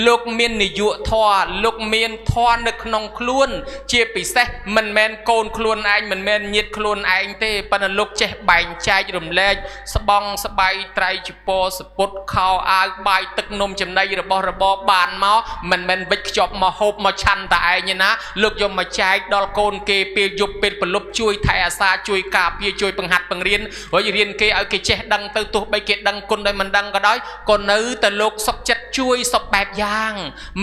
លោកមាននិយុធម៌លោកមានធម៌នៅក្នុងខ្លួនជាពិសេសមិនមែនកូនខ្លួនឯងមិនមែនញាតិខ្លួនឯងទេប៉ុន្តែលោកចេះបែងចែករំលែកស្បង់ស្បៃត្រៃចពរសពុតខោអាវបាយទឹកនំចំណីរបស់របរបានមកមិនមែនវិចខ្ចប់មកហូបមកឆាន់តែឯងទេណាលោកយកមកចែកដល់កូនគេពេលយប់ពេលព្រលប់ជួយថែអាសាជួយការពារជួយបង្ហាត់បង្រៀនរួចរៀនគេឲ្យគេចេះដឹងទៅទោះបីគេដឹងគុណដោយមិនដឹងក៏ដោយក៏នៅតែលោកសុខចិត្តជួយសពបែបយ៉ាង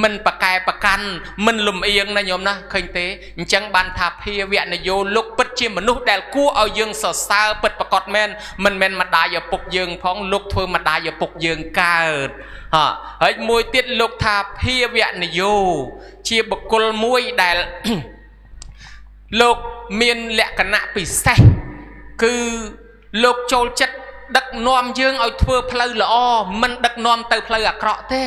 មិនប្រកែប្រកាន់មិនលំអៀងណាញោមណាឃើញទេអញ្ចឹងបានថាភាវនយោលោកពិតជាមនុស្សដែលគួរឲ្យយើងសរសើរពិតប្រាកដមែនមិនមែនម្ដាយឪពុកយើងផងលោកធ្វើម្ដាយឪពុកយើងកើតហើយមួយទៀតលោកថាភាវនយោជាបុគ្គលមួយដែលលោកមានលក្ខណៈពិសេសគឺលោកចូលចិត្តដឹកនាំយើងឲ្យធ្វើផ្លូវល្អមិនដឹកនាំទៅផ្លូវអាក្រក់ទេ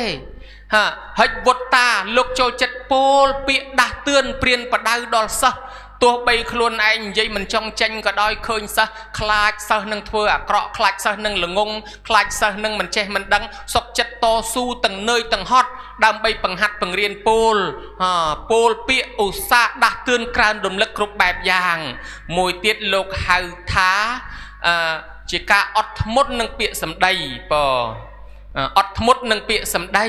ហើយវត្តាលោកចូលចិត្តពោលពាក្យដាស់តឿនព្រានបដៅដល់សិស្សទោះបីខ្លួនឯងនិយាយមិនចង់ចេញក៏ដោយឃើញសិស្សខ្លាចសិស្សនឹងធ្វើអាក្រក់ខ្លាចសិស្សនឹងល្ងងខ្លាចសិស្សនឹងមិនចេះមិនដឹងសុខចិត្តតស៊ូទាំងនឿយទាំងហត់ដើម្បីបង្ហាត់បង្រៀនពោលពោលពាក្យឧស្សាហ៍ដាស់តឿនក្រើនរំលឹកគ្រប់បែបយ៉ាងមួយទៀតលោកហៅថាជាការអត់ធ្មត់នឹងពាក្យសម្ដីបើអត់ធ្មត់នឹងពាក្យសម្ដី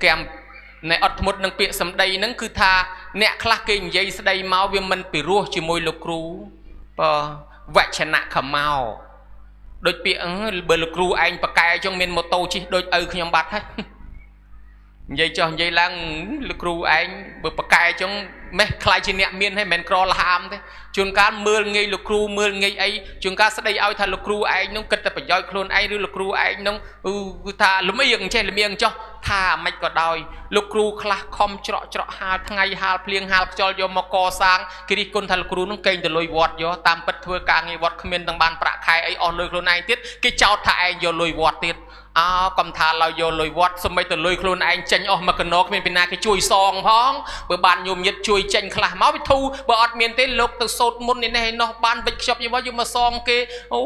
គេនៃអត់ធ្មត់នឹងពាក្យសម្ដីហ្នឹងគឺថាអ្នកខ្លះគេនិយាយស្ដីមកវាមិនពិរោះជាមួយលោកគ្រូបើវចនៈខមោដូចពាក្យបើលោកគ្រូឯងប៉កែចង់មានម៉ូតូជិះដូចឪខ្ញុំបាត់ហើយនិយាយចុះនិយាយឡើងលោកគ្រូឯងបើប៉កែចង់ម៉េះខ្លាចជាអ្នកមានហើយមិនមែនក្រលហាមទេជួនកាលមើលងាយលោកគ្រូមើលងាយអីជួនកាលស្ដីឲ្យថាលោកគ្រូឯងនោះគិតតែប្រយោជន៍ខ្លួនឯងឬលោកគ្រូឯងនោះគឺថាលំអៀងចេះលំអៀងចុះថាមិនក៏ដោយលោកគ្រូខ្លះខំច្រកច្រកហាលថ្ងៃហាលភ្លៀងហាលខ្យល់យកមកកសាងគេរិះគន់ថាលោកគ្រូនោះកេងទៅលុយវត្តយកតាមពិតធ្វើការងារវត្តគ្មានទាំងបានប្រាក់ខែអីអស់លុយខ្លួនឯងទៀតគេចោទថាឯងយកលុយវត្តទៀតអោកំថាឡើយយកលុយវត្តសម្បីទៅលុយខ្លួនឯងចេញអស់មកកណោគ្មានពីណាគេជួយសងផងបើបានញោមញាតជួយចេញខ្លះមកវាធូរបើអត់មានទេលោកទៅសូត្រមុននេះឯណោះបានវិចខ្ចប់យកមកសងគេអូ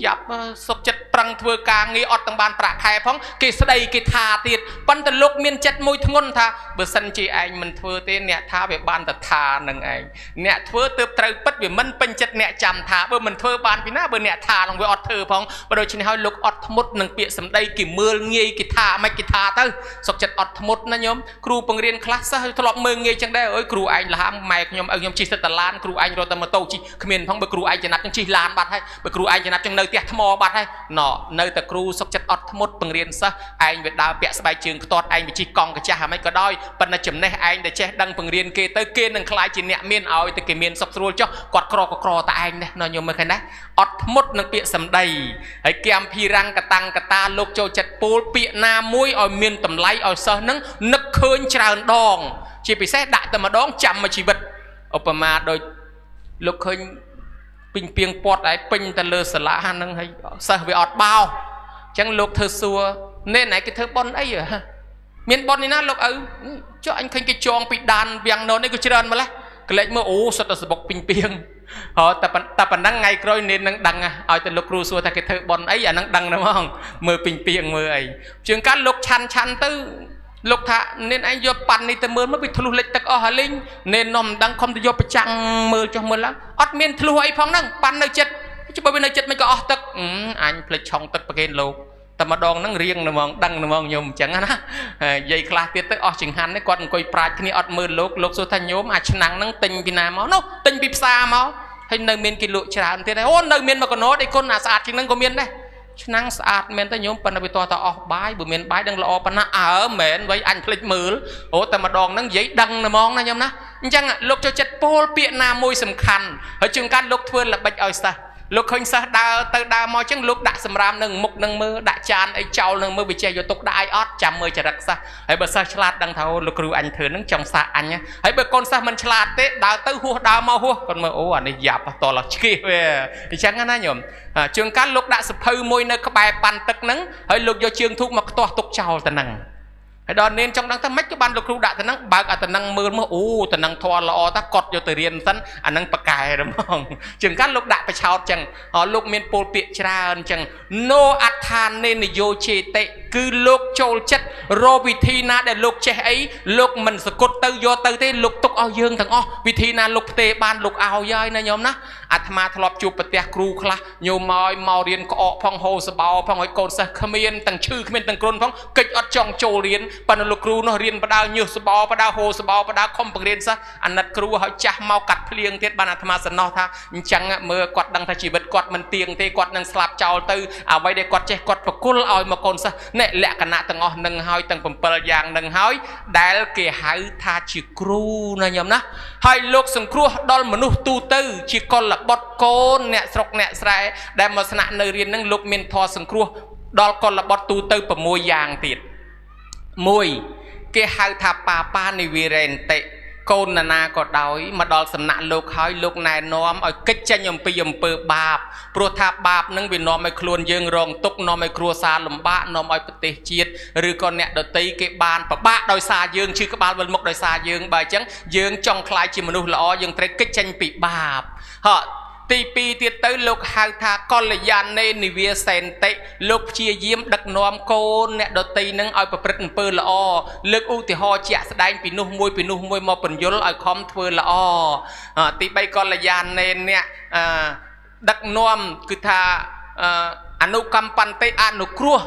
យ៉ាប់សុខចិត្តប្រឹងធ្វើការងារអត់ទាំងបានប្រាក់ខែផងគេស្ដីគេថាទៀតប៉ុន្តែលោកមានចិត្តមួយធ្ងន់ថាបើសិនជាឯងមិនធ្វើទេអ្នកថាវាបានតែថានឹងឯងអ្នកធ្វើទើបត្រូវពិតវាមិនពេញចិត្តអ្នកចាំថាបើមិនធ្វើបានពីណាបើអ្នកថានឹងវាអត់ធ្វើផងបើដូច្នេះហើយលោកអត់ធ្មត់នឹងពាក្យសម្ដីគេមើលងាយគេថាមិនគេថាទៅសុខចិត្តអត់ធ្មត់ណាញោមគ្រូបង្រៀនខ្លះសិស្សធ្លាប់មើលងាយចឹងដែរអើយគ្រូឯងលហាមម៉ែខ្ញុំឪខ្ញុំជិះសិតតឡានគ្រូឯងរត់តែម៉ូតូជិះគ្មានផងបើគ្រូឯងចំណាប់ចឹងជិះឡានបាត់ហើយបើគ្រូឯងចំណាប់ចឹងនៅផ្ទះថ្មបាត់ហើយណនៅតែគ្រូសុខចិត្តអត់ធ្មត់បង្រៀនសិស្សឯងវាដើរពាក់ស្បែកជើងខ្ទាត់ឯងវាជិះកង់កាចាស់ហ្មងក៏ដោយប៉ុន្តែចំណេះឯងដែលចេះដឹងបង្រៀនគេទៅគេនឹងខ្លាចជាអ្នកមានឲ្យតែគេមានសុខស្រួលចុះគាត់ក្រក៏ក្រតែឯងនេះណញោមមើលឃើញណាអត់ធ្មត់នឹងពាក្យសម្ដីហើយគំភីរាំងកតាំងកតាលោកចូលចិត្តពោលពាក្យណាមួយឲ្យមានតម្លៃឲ្យសិស្សនឹងនឹកឃើញច្រើនដងជាពិសេសដាក់តែម្ដងចាំមួយជីវិតឧបមាដូចលោកឃើញពេញពីងពាត់ឯពេញទៅលើសាលាហ្នឹងហើយសិស្សវាអត់បោអញ្ចឹងលោកធ្វើសួរនេះណែគេធ្វើប៉ុនអីហ៎មានប៉ុននេះណាលោកឪចុះអញឃើញគេចងពីដានវាំងនននេះក៏ច្រើនម្ល៉េះក្លែកមើលអូសុទ្ធតែសបុកពេញពីងតែប៉ុណ្ណឹងថ្ងៃក្រោយនាងនឹងដឹងឲ្យតែលោកគ្រូសួរថាគេធ្វើប៉ុនអីអាហ្នឹងដឹងហ្មងមើលពេញពីងមើលអីជាងកាលលោកឆាន់ឆាន់ទៅលោកថានាងឯងយកប៉ាន់នេះទៅមើលមកវាធ្លុះលិចទឹកអស់ហើយលេងនាងនំមិនដឹងខំទៅយកប្រចាំងមើលចុះមើលឡើងអត់មានធ្លុះអីផងហ្នឹងប៉ាន់នៅចិត្តច្បាស់វានៅចិត្តមិនក៏អស់ទឹកអញភ្លេចឆុងទឹកប្រគេនលោក តែម្ដងហ្នឹងរៀងហ្មងដឹងហ្មងញោមអញ្ចឹងណានិយាយខ្លះទៀតទៅអស់ចង្ហាន់នេះគាត់អង្គុយប្រាជ្ញគ្នាអត់មើលលោកលោកសួរថាញោមអាឆ្នាំងហ្នឹងទិញពីណាមកនោះទិញពីផ្សារមកហើយនៅមានគេលក់ច្រើនទៀតអូនៅមានមកកណោអីគុណអាស្អាតជាងហ្នឹងក៏មានដែរឆ្នាំងស្អាតមែនតើញោមប៉ុន្តែវាតោះតអស់បាយបើមានបាយដឹងល្អប៉ុណ្ណាអើមែនវៃអញភ្លេចមើលអូតែម្ដងហ្នឹងនិយាយដឹងហ្មងណាញោមណាអញ្ចឹងលោកចូលចិត្តពោលពាក្យណាមួយសំខាន់ហើយជួនកាលលោកធ្វើល្បិចឲ្យសិស្សលោកឃើញសិស្សដើរទៅដើរមកចឹងលោកដាក់សម្រាមនឹងមុខនឹងមើលដាក់ចានអីចោលនឹងមើលវាចេះយកទុកដាក់អីអត់ចាំមើលចរិតសិស្សហើយបើសិស្សឆ្លាតដឹងថាអូលោកគ្រូអញធ្វើនឹងចង់សាកអញហើយបើកូនសិស្សមិនឆ្លាតទេដើរទៅហួសដើរមកហួសគាត់មើលអូអានេះយ៉ាប់តលឆ្កៀសវាអញ្ចឹងណាញោមជួនកាលលោកដាក់សភៅមួយនៅក្បែរប៉ាន់ទឹកហ្នឹងហើយលោកយកជើងធូបមកខ្ទាស់ទុកចោលទៅហ្នឹងហើយដល់នាងចង់ដឹងថាម៉េចក៏បានលោកគ្រូដាក់ទៅហ្នឹងបើកអាទៅហ្នឹងមើលមកអូទៅហ្នឹងធွာល្អតាកត់យកទៅរៀនសិនអាហ្នឹងប៉កែហ្មងជាងកាលលោកដាក់បឆោតចឹងលោកមានពោលពាក្យច្រើនចឹង no អដ្ឋានេនយោចេតិគឺលោកចូលចិត្តរកវិធីណាដែលលោកចេះអីលោកមិនសគត់ទៅយកទៅទេលោកទុកឲ្យយើងទាំងអស់វិធីណាលោកផ្ទេបានលោកឲ្យហើយណាញោមណាអាត្មាធ្លាប់ជួបប្រទះគ្រូខ្លះញោមមករៀនក្អកផងហូសបោផងឲ្យកូនសិស្សគ្មានទាំងឈឺគ្មានទាំងគ្រុនផងកិច្ចអត់ចង់ចូលរៀនប៉ុន្តែលោកគ្រូនោះរៀនបដៅញើសបោបដៅហូសបោបដៅខំបង្រៀនសិស្សអាណិតគ្រូឲ្យចាស់មកកាត់ភ្លៀងទៀតបានអាត្មាសំណោះថាអញ្ចឹងមើលគាត់ដឹងថាជីវិតគាត់មិនទៀងទេគាត់នឹងស្លាប់ចោលទៅអ្វីដែលគាត់ចេះគាត់ប្រគល់ឲ្យមកកូនសិស្សនេះលក្ខណៈទាំងអស់នឹងហើយទាំង7យ៉ាងនឹងហើយដែលគេហៅថាជាគ្រូណាញោមណាហើយលោកសង្គ្រោះដល់មនុស្សទូទៅជាកុលបុត្រកូនអ្នកស្រុកអ្នកស្រែដែលមកស្នាក់នៅរៀននឹងលោកមានធម៌សង្គ្រោះដល់កុលបុត្រទូទៅ6យ៉ាងទៀត1គេហៅថាបាបានិវិរេនតិកូនណាក៏ដោយមកដល់សំណាក់លោកហើយលោកណែនាំឲ្យកិច្ចចេញអំពីអំពើបាបព្រោះថាបាបនឹងវានាំឲ្យខ្លួនយើងរងទុក្ខនាំឲ្យគ្រួសារលំបាកនាំឲ្យប្រទេសជាតិឬក៏អ្នកដទៃគេបានពិបាកដោយសារយើងឈឺក្បាលវិលមុខដោយសារយើងបើអញ្ចឹងយើងចង់ក្លាយជាមនុស្សល្អយើងត្រូវកិច្ចចេញពីបាបហ៎ទី2ទៀតទៅលោកហៅថាកល្យាណេនិវាសេនតិលោកព្យាយាមដឹកនាំកូនអ្នកដទៃនឹងឲ្យប្រព្រឹត្តអំពើល្អលើកឧទាហរណ៍ជាក់ស្ដែងពីនោះមួយពីនោះមួយមកពន្យល់ឲ្យខំធ្វើល្អទី3កល្យាណេអ្នកដឹកនាំគឺថាអនុកម្មបន្តិអនុគ្រោះ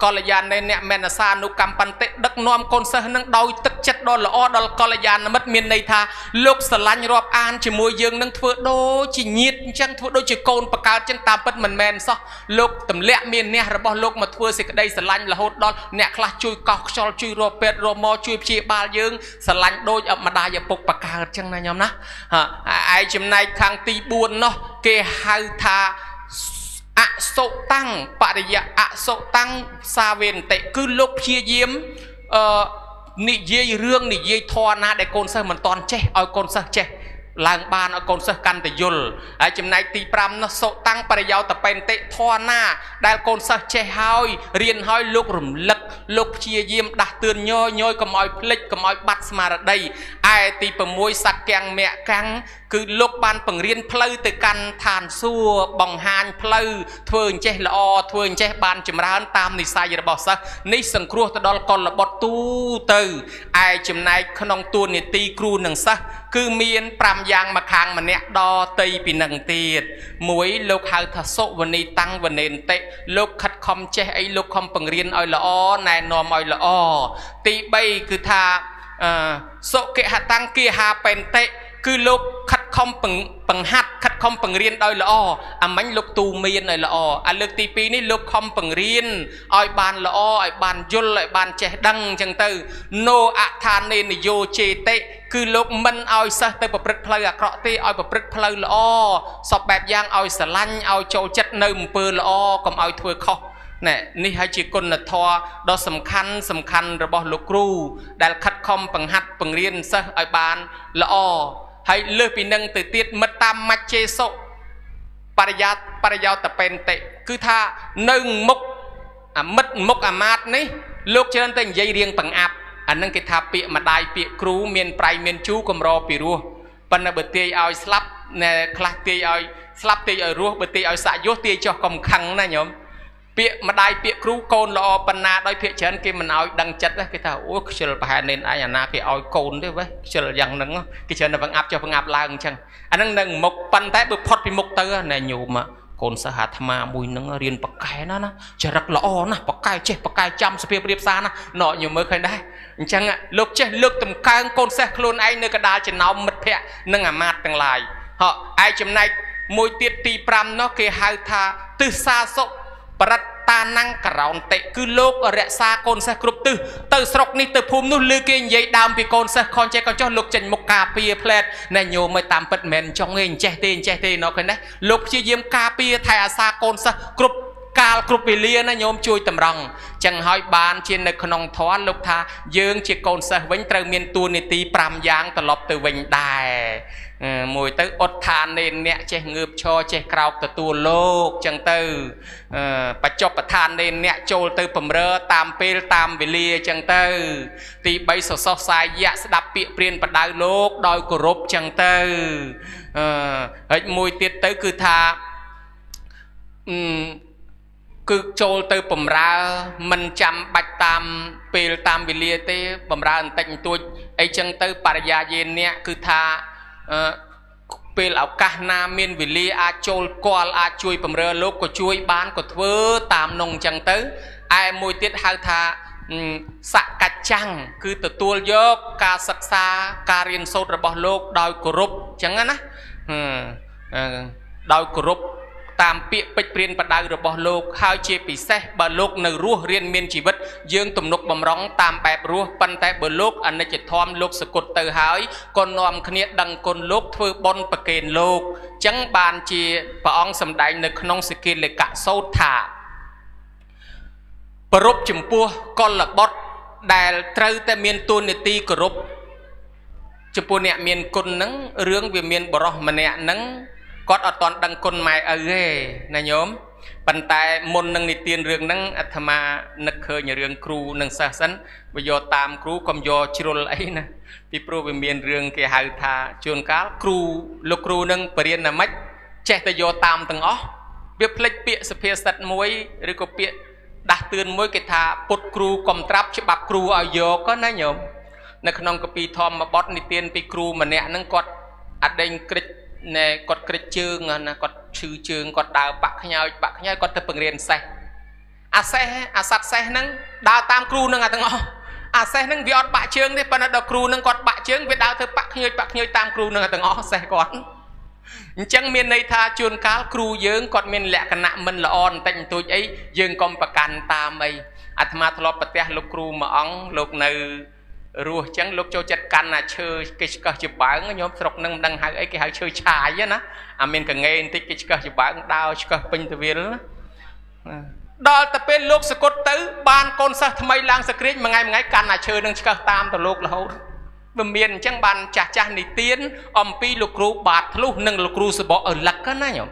កល្យាណេអ្នកមេនសានុកម្មបន្តិដឹកនាំកូនសិស្សនឹងដោយទឹកចិត្តដ៏ល្អដល់កល្យាណមិត្តមានន័យថាលោកស្រឡាញ់រាប់អានជាមួយយើងនឹងធ្វើដូចជាញាតិអញ្ចឹងធ្វើដូចជាកូនបកើតអញ្ចឹងតាមពិតមិនមែនសោះលោកទម្លាក់មានអ្នករបស់លោកមកធ្វើសេចក្តីស្រឡាញ់រហូតដល់អ្នកខ្លះជួយកោះខ្យល់ជួយរកពេទ្យរកមកជួយព្យាបាលយើងស្រឡាញ់ដូចម្ដាយឪពុកបកើតអញ្ចឹងណាញោមណាឯចំណែកខាងទី4នោះគេហៅថាអសុតាំងបរិយអសុតាំងសាវេនតិគឺលោកព្យាយាមនិយាយរឿងនិយាយធម៌ណាដែលកូនសិស្សមិនតន់ចេះឲ្យកូនសិស្សចេះឡើងបានឲ្យកូនសិស្សកាន់តែយល់ហើយចំណែកទី5នោះសុតាំងបរិយោតបេនតិធម៌ណាដែលកូនសិស្សចេះហើយរៀនហើយលោករំលឹកលោកព្យាយាមដាស់តឿនញយញយកុំឲ្យភ្លេចកុំឲ្យបាត់ស្មារតីឯទី6សក្គាំងមគ្គគឺលោកបានបង្រៀនផ្លូវទៅកាន់ឋានសួគ៌បង្ហាញផ្លូវធ្វើអញ្ចេះល្អធ្វើអញ្ចេះបានចម្រើនតាមនិស័យរបស់សិស្សនេះសង្គ្រោះទៅដល់កុលបុត្រទូទៅឯចំណែកក្នុងតួនាទីគ្រូនិងសិស្សគឺមាន5យ៉ាងមកខាងម្នាក់ដតីពីនឹងទៀតមួយលោកហៅថាសុវនីតាំងវនេនតិលោកខិតខំចេះអីលោកខំបង្រៀនឲ្យល្អណែនាំឲ្យល្អទី3គឺថាសុគហតាំងគាហាបេនតិគឺលោកខិតខំបង្ហាត់ខិតខំបង្រៀនដោយល្អអាមិញលោកទូមានឲ្យល្អអាលើកទី2នេះលោកខំបង្រៀនឲ្យបានល្អឲ្យបានយល់ឲ្យបានចេះដឹងអញ្ចឹងទៅណូអដ្ឋានេនយោចេតិគឺលោកមិនឲ្យសិស្សទៅប្រព្រឹត្តផ្លូវអាក្រក់ទេឲ្យប្រព្រឹត្តផ្លូវល្អសពបែបយ៉ាងឲ្យស្រឡាញ់ឲ្យចូលចិត្តនៅអំពើល្អកុំឲ្យធ្វើខុសណែនេះហើយជាគុណធម៌ដ៏សំខាន់របស់លោកគ្រូដែលខិតខំបង្ហាត់បង្រៀនសិស្សឲ្យបានល្អហើយលើសពីនឹងទៅទៀតមិត្តតាមមច្ឆេសុបរិយាបរិយោតបេនតិគឺថានៅមុខអាមិត្តមុខអាមាត្យនេះលោកច្រើនតែនិយាយរៀងបង្អាប់អានឹងគេថាពាក្យម្ដាយពាក្យគ្រូមានប្រៃមានជូរកម្រពីរោះប៉ុន្តែបើទាយឲ្យស្លាប់ណែខ្លះទាយឲ្យស្លាប់ទាយឲ្យរស់បើទាយឲ្យសាក់យោទាយចុះកុំខឹងណាញោមពាក្យម្ដាយពាក្យគ្រូកូនល្អប៉ុណ្ណាដោយភាកច្រើនគេមិនឲ្យដឹងចិត្តគេថាអូខ្ជិលប្រហែលនេនឯងអាណាគេឲ្យកូនទេវេខ្ជិលយ៉ាងហ្នឹងគេច្រើនតែបង្អាប់ចុះបង្អាប់ឡើងអញ្ចឹងអាហ្នឹងនៅមុខប៉ុន្តែបើផុតពីមុខទៅណែញោម កូនសិស្សអាត្មាមួយនឹងរៀនប៉កែណាណាចរិតល្អណាស់ប៉កែចេះប៉កែចាំសភាពរៀបសារណាណកញមើលឃើញដែរអញ្ចឹងលោកចេះលើកតម្កើងកូនសិស្សខ្លួនឯងនៅកណ្ដាលចំណោមមិត្តភ័ក្តិនិងអាមាត្យទាំងឡាយហ៎ឯចំណែកមួយទៀតទី5នោះគេហៅថាទិសាសុបរិត្តានំករោនតិគឺលោករក្សាកូនសិស្សគ្រប់ទិសទៅស្រុកនេះទៅភូមិនោះឬគេនិយាយដើមពីកូនសិស្សខនចេះកូនចុះលោកចេញមុខការពារផ្លែតណែញោមឲ្យតាមពិតមិនមែនចង់ទេអញ្ចេះទេអញ្ចេះទេណោះឃើញទេលោកព្យាយាមការពារថែអាសាកូនសិស្សគ្រប់កាលគ្រប់វេលាណាញោមជួយតម្រង់ចឹងហើយបានជានៅក្នុងធម៌លោកថាយើងជាកូនសិស្សវិញត្រូវមានតួនាទី5យ៉ាងត្រឡប់ទៅវិញដែរមួយទៅអត់ឋាននេអ្នកចេះងើបឈរចេះក្រោកទទួលលោកចឹងទៅបច្ចុប្បន្នឋាននេអ្នកចូលទៅបំរើតាមពេលតាមវេលាចឹងទៅទី3សសោះសាយៈស្ដាប់ពាក្យព្រានបដៅលោកដោយគោរពចឹងទៅហើយមួយទៀតទៅគឺថាគឺចូលទៅបំរើមិនចាំបាច់តាមពេលតាមវេលាទេបំរើបន្តិចបន្តួចអីចឹងទៅបរិយាយេអ្នកគឺថាពេលឱកាសណាមានវេលាអាចចូលគាល់អាចជួយបំរើលោកក៏ជួយបានក៏ធ្វើតាមនងចឹងទៅឯមួយទៀតហៅថាសកច្ចាំងគឺទទួលយកការសិក្សាការរៀនសូត្ររបស់លោកដោយគោរពចឹងណាដោយគោរពតាមពាក្យពេចន៍ព្រានបដៅរបស់លោកហើយជាពិសេសបើលោកនៅរស់រៀនមានជីវិតយើងទំនុកបំរុងតាមបែបរស់ប៉ុន្តែបើលោកអនិច្ចធម៌លោកសគត់ទៅហើយក៏នាំគ្នាដឹងគុណលោកធ្វើបុណ្យប្រគេនលោកចឹងបានជាព្រះអង្គសម្ដែងនៅក្នុងសិក្ខាលកសូត្រថាប្រពចំពោះកុលបុត្រដែលត្រូវតែមានតួនាទីគោរពចំពោះអ្នកមានគុណហ្នឹងរឿងវាមានបរោះម្នាក់ហ្នឹងគាត់អត់ទាន់ដឹងគុណម៉ែឪទេណាញោមប៉ុន្តែមុននឹងនិទានរឿងហ្នឹងអាត្មានឹកឃើញរឿងគ្រូនិងសិស្សសិនបើយកតាមគ្រូកុំយកជ្រុលអីណាពីព្រោះវាមានរឿងគេហៅថាជួនកាលគ្រូលោកគ្រូនឹងបរៀនណាម៉េចចេះតែយកតាមទាំងអស់វាភ្លេចពាក្យសុភាសិតមួយឬក៏ពាក្យដាស់តឿនមួយគេថាពុតគ្រូកុំត្រាប់ច្បាប់គ្រូឲ្យយកណាញោមនៅក្នុងកពីធម្មបទនិទានពីគ្រូម្នាក់ហ្នឹងគាត់អដេញក្រិចណែគាត់ក្រិចជើងណាគាត់ឈឺជើងគាត់ដើរបាក់ខ្ញើចបាក់ខ្ញើចគាត់ទៅបង្រៀនសេះអាសេះអាសត្វសេះហ្នឹងដើរតាមគ្រូហ្នឹងអាទាំងអស់អាសេះហ្នឹងវាអត់បាក់ជើងទេប៉ុន្តែដល់គ្រូហ្នឹងគាត់បាក់ជើងវាដើរធ្វើបាក់ខ្ញើចបាក់ខ្ញើចតាមគ្រូហ្នឹងអាទាំងអស់សេះគាត់អញ្ចឹងមានន័យថាជួនកាលគ្រូយើងគាត់មានលក្ខណៈមិនល្អបន្តិចបន្តួចអីយើងកុំប្រកាន់តាមអីអាត្មាធ្លាប់ប្រទះលោកគ្រូមួយអង្គលោកនៅរស់ចឹងលោកចូលចិត្តកាន់អាឈើគេឆ្កឹះជាបើងញោមស្រុកនឹងមិនដឹងហៅអីគេហៅឈើឆាយណាអាមានកងេបន្តិចគេឆ្កឹះជាបើងដើរឆ្កឹះពេញទៅវាលណាដល់ទៅពេលលោកសគត់ទៅបានកូនសិស្សថ្មីឡើងសក្រាចមួយថ្ងៃមួយថ្ងៃកាន់អាឈើនឹងឆ្កឹះតាមទៅលោករហូតវាមានអញ្ចឹងបានចាស់ចាស់និទានអំពីលោកគ្រូបាទធ្លុះនិងលោកគ្រូសបកឪលឹកណាញោម